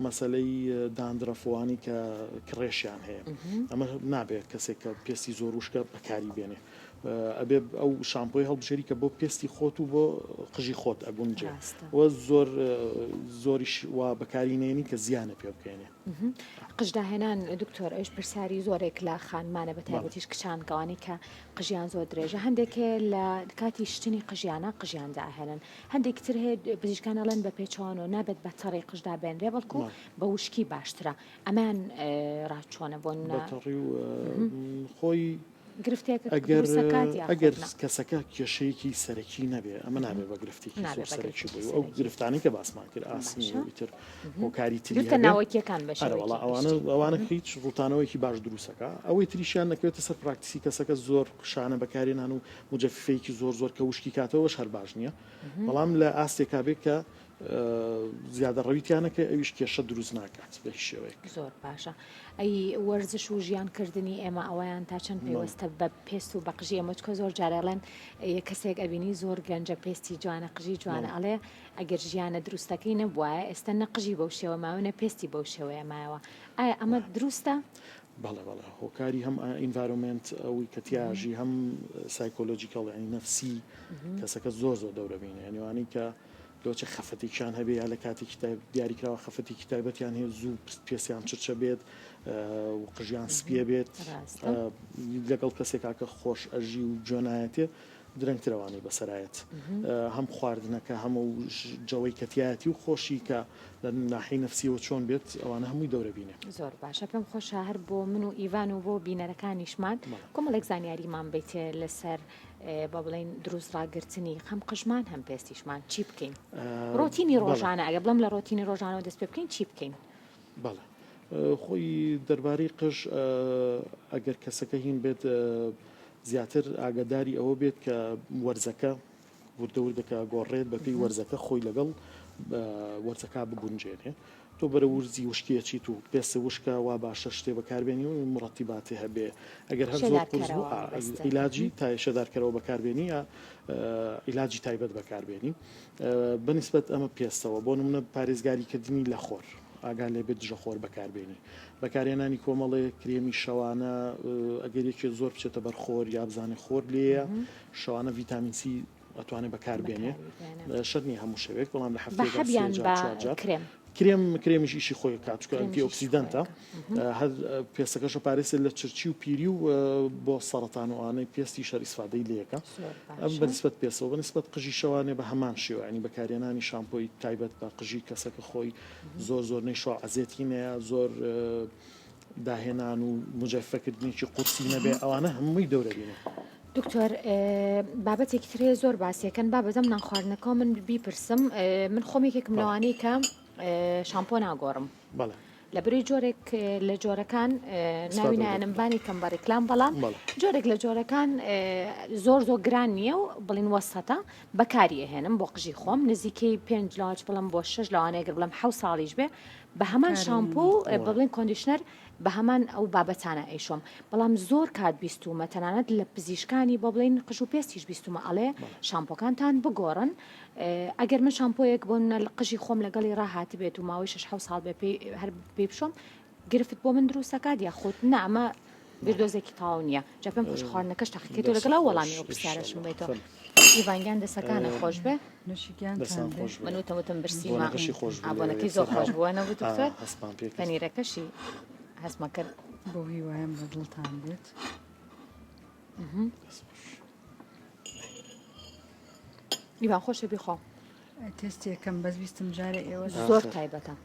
مەسەلەی داندرەفۆوانی کە کڕێشیان هەیە ئەمە نابێت کەسێک کە پێستی زۆر وشکە بەکاری بێنێ ئەبێ ئەو شامپۆی هەڵبژێری کە بۆ پێستی خۆت و بۆ قژی خۆت ئەگونجێ و زۆر زۆریش وا بەکاری نێنی کە زیانە پێ بکەێنێ. قژداهێنان دکتۆر ئەوش پرسیاری زۆرێک لە خانمانە بە تایبەتیش کچان کەوانی کە قژیان زۆر درێژە هەندێک لە کاتی شتنی قژیانە قژیان داهێنن هەندێک تر هەیە پزیشکان ئەڵێن بە پێچەوانەوە نابێت بە تەڕی قژدا بێنرێ بەڵکو بە وشکی باشترە ئەمان ڕاچۆنە بۆ بە تەڕی و خۆی گرفتێکە ئەگەر دروست دەکات یاخود ئەگەر نا؟ کەسەکە کێشەیەکی سەرەکی نەبێ ئەمە نابێ بە گرفتێکی نابێ زۆر بە سەرەکی گرفتێکی بۆی و ئەو سەرەکی. گرفتانەی کە باسمان کرد ئاسنی باشە و ئیتر هۆکاری تری گرفتە هەبێ ناوەکیەکان بە ئەرە وەڵا شێوەیەکی ئەوانە گشتی. ئەوانە هیچ ڕووتانەوەیەکی باش دروستەکا ئەوەی تریشیان دەکەوێتە سەر practice ی کەسەکە زۆر شانە بەکارهێنان و مجەففەیەکی زۆر زۆر کە وشکی کاتەوەش هەر باش نییە بەڵام لە ئاستێکا بێ کە زیادەڕەوی تیا نەکرێت ئەویش کێشە دروست ناکات بە هیچ شێوەیەک. زۆر باشە ئەی وەرزش و ژیان کردنی ئێمە ئەوەیان تا چەند پەیوەستە بە پێست و بە قژی ئێمە چکە زۆر جار ئەڵێن کەسێک ئەبینی زۆر گەنجە پێستی جوانە قژی جوانە ئەڵێ ئەگەر ژیانە دروستەکەی نەبوایە ئێستا نە قژی بەو شێوە ماوە نە پێستی بەو شێوەیە مایەوە ئایا ئەمە دروستە؟ بەڵێ بەڵێ هۆکاری هەم environment ئەوی کە تیاژی هەم psychological یانی نەفسی کەسەکە زۆر زۆر دەورە بینێ یانی وانەی کە لۆچە خەفەتێکیان هەبێ یا لە کاتێکی دیاریکراوە خەفەتێکی تایبەتیان هەیە زوو پێستیان چرچە بێت و قژیان سپیە بێت لەگەڵ کەسێکا کە خۆش ئەژی و جۆنایەتێ درەنگترەوانی بەسەرایەت هەم خواردنەکە هەمە و جەوەی کەتیایەتی و خۆشی کە لە ناحی نفسیەوە چۆن بێت ئەوانە هەمووی دەورە بینێ. زۆر باشە پێم خۆشە هەر بۆ من و ئیڤان و بۆ بینەرەکانیشمان کۆمەڵێک زانیاریمان بیتێ لەسەر با بڵێین دروست ڕاگرتنی هەم قژمان هەم پێستیشمان چی بکەین ڕۆتینی ڕۆژانە ئەگە بڵم لە ڕۆتینی ڕۆژانەوە دەست پێ بکەین چی بکەین؟ بەڵێ خۆی دەربارەی قژ ئەگەر کەسەکە هین بێت زیاتر ئاگاداری ئەوە بێت کە وەرزەکە وردە وردەکە گۆڕێت بەپێی وەرزەکە خۆی لەگەڵ وەرزەکە بگونجێنێ تۆ بەرە ورزی وشکی ئەچیت و پێستت وشکە وا باشە شتێ بەکاربێنی و مڕەتیباتێ هەبێ ئەگەر هەر زۆر قورس بوو عیلاجی تای شێدارکەرەوە بەکاربێنی یا عیلاجی تایبەت بەکاربێنی بەنیسبەت ئەمە پێستەوە بۆ نمونە پارێزگاریکردنی لە خۆر ئاگا لێ بێت دژە خۆر بەکاربێنی بەکارهێنانی کۆمەڵێ کرێمی شەوانە ئەگەر یەکێ زۆر بچێتە بەر خۆر یا بزانێ خۆر لێیە شەوانە ڤیتامین سی ئەتوانێ بەکار بێنێ شەرت نیە هەموو شەوێک بەڵام لە هەفتەیەکدا سێ جار چوار جار کرێم کرێم کرێمیش ئیشی خۆی کات چونکە antioxidant ە هەر پێستەکەشە پارێزێت لە چرچی و پیری و بۆ سەرەتان و ئەوانەی پێستی شەر ئیسفادەی لێکە ئەم بەنسبەت پێستەوە بەنسبەت قژی شەوانێ بە هەمان شێوە ینی بەکارهێنانی شامپۆی تایبەت بە قژی کەسەکە خۆی زۆر زۆر نەیشۆ عەزێتی نەیە زۆر داهێنان و مجەفەکردنێکی قورسی نەبێ ئەوانە هەمووی دەورە بینێ. دکتۆر بابەتێکی تر هەیە زۆر باسیەکەن با بەدەم نان خواردنەکەەوە من بیپرسم من خۆم یەکێکم لەوانەی کە شامپۆ ناگۆڕم بەڵێ لە بری جۆرێک لە جۆرەکان ناوی نایەنم بانی کەم بە ڕیکلام بەڵام جۆرێک لە جۆرەکان زۆر زۆر گران نییە و بڵین وەسەتە بەکاری ئەهێنم بۆ قژی خۆم نزیکەی پێنج لاچ بڵم بۆ شش لەوانەیە گەر بڵم حە ساڵیش بێ بە هەمان شامپۆ و بڵین conditioner. بە هەمان ئەو بابەتانە ئەیشۆم بەڵام زۆر کات بیستومە تەنانەت لە پزیشکانی بۆ بڵین قژ و پێستیش بیستومە ئەڵێ شامپۆکانتان بگۆڕن ئەگەر من شامپۆیەک بۆ منە قژی خۆم لەگەڵی ڕاهاتبێت و ماوەی 6 ساڵ بێ پێی هەر پێی بشۆم گرفت بۆ من دروستەکات یاخود نا ئەمە بیردۆزێکی تەواو نییە جا پێم خۆش خواردنەکەش تاقیکەیتەوە لەگەڵ ئەو وەڵامی ئەو پرسیارەشم بێتەوە ئیڤان گیان دەسەکانە خۆش بێ نوشیگیانتان بێ من وتم وتم برسیمە بۆنەکەشی خۆش بوو بۆنەکەی زۆر خۆش بووە نەبوو دکتۆر هەستمان پێ کرد پەنیرەکەشی هەستمە کرد بەو هیوایەم بە دڵتان بێت. ئیوان خۆشە بیخۆ. تێستێکەم بەس ویستم جارێ ئێوە زۆر تایبەتە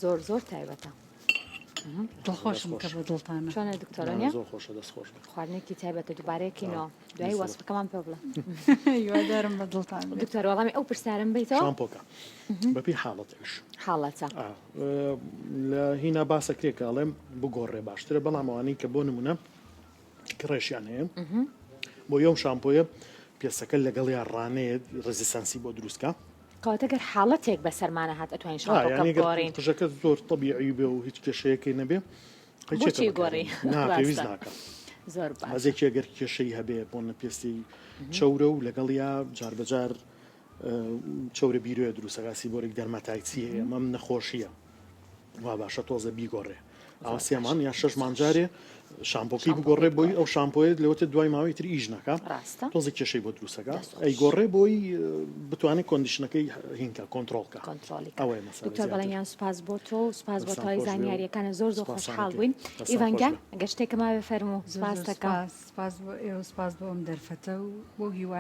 زۆر زۆر تایبەتە. دڵخۆشم کە بە دڵتانە. چۆنە دکتۆرە نیە؟ زۆر خۆشە دەست خۆش بێت. خواردنێکی تایبەتە دووبارەیەکینەوە دوایی وەسفەکەمان پێ بڵێ. هیوادارم بە دڵتان بێت. دکتۆر وەڵامی ئەو پرسیارەم بەیتەوە. شامپۆکە بەپێی حاڵەت ئیش. حاڵەتە. لە هینا باسەکرێ کە ئەڵێم بگۆڕێ باشترە بەڵام ئەوانەی کە بۆ نمونە کڕێشیان هەیە بۆ یەم شامپۆیە پێستەکە لەگەڵیا ڕانەیەت resistance ی بۆ دروستکە. کەواتە گەر حاڵەتێک بەسەرمانە هات ئەتوانین شامپۆکە بگۆڕین. قژەکە زۆر تەبیعی بێ و هیچ کێشەیەکەی نەبێ بۆچی گۆڕی نا پێویست ناکە زۆر باش بەزێکی گەر کێشەی هەبێ بۆ نە پێستی چەورە و لەگەڵیا جاربەجار چەورە بیرۆیە دروستەکە seborrheic dermatitis ی هەیە ئەمە نەخۆشیە وا باشە تۆزە بیگۆڕێ ئەوە سێ مانگ یا شەش مانگ جارێ شامپۆکەی بگۆڕێ بۆی ئەو شامپۆیت لەوەتە دوای ماوەی تر ئیش ناکا ڕاستە تۆزە کێشەی بۆ دروستەکە دەست خۆش. ئەی گۆڕێ بۆی بتوانێت condition ەکەی هینکە کۆنترۆڵکە کۆنترۆڵی کە ئەوەیە مەسەلە دکتۆر زیاتر. بەڵێنیان سوپاس بۆ تۆ و سوپاس بۆ دەستان تەواوی خۆش بێ و زانیاریەکانت زۆر زۆر سوپاسانەکەی. خۆشحاڵ بووین دەستان ئیڤان خۆش گیان بێ. گەر شتێکە ماوێ فەرموو زۆر سوپاس زۆر دەکەم. سوپاس سوپاس بۆ ئێوە سوپاس بۆ ئەم دەرفەتە و بۆ هیوای.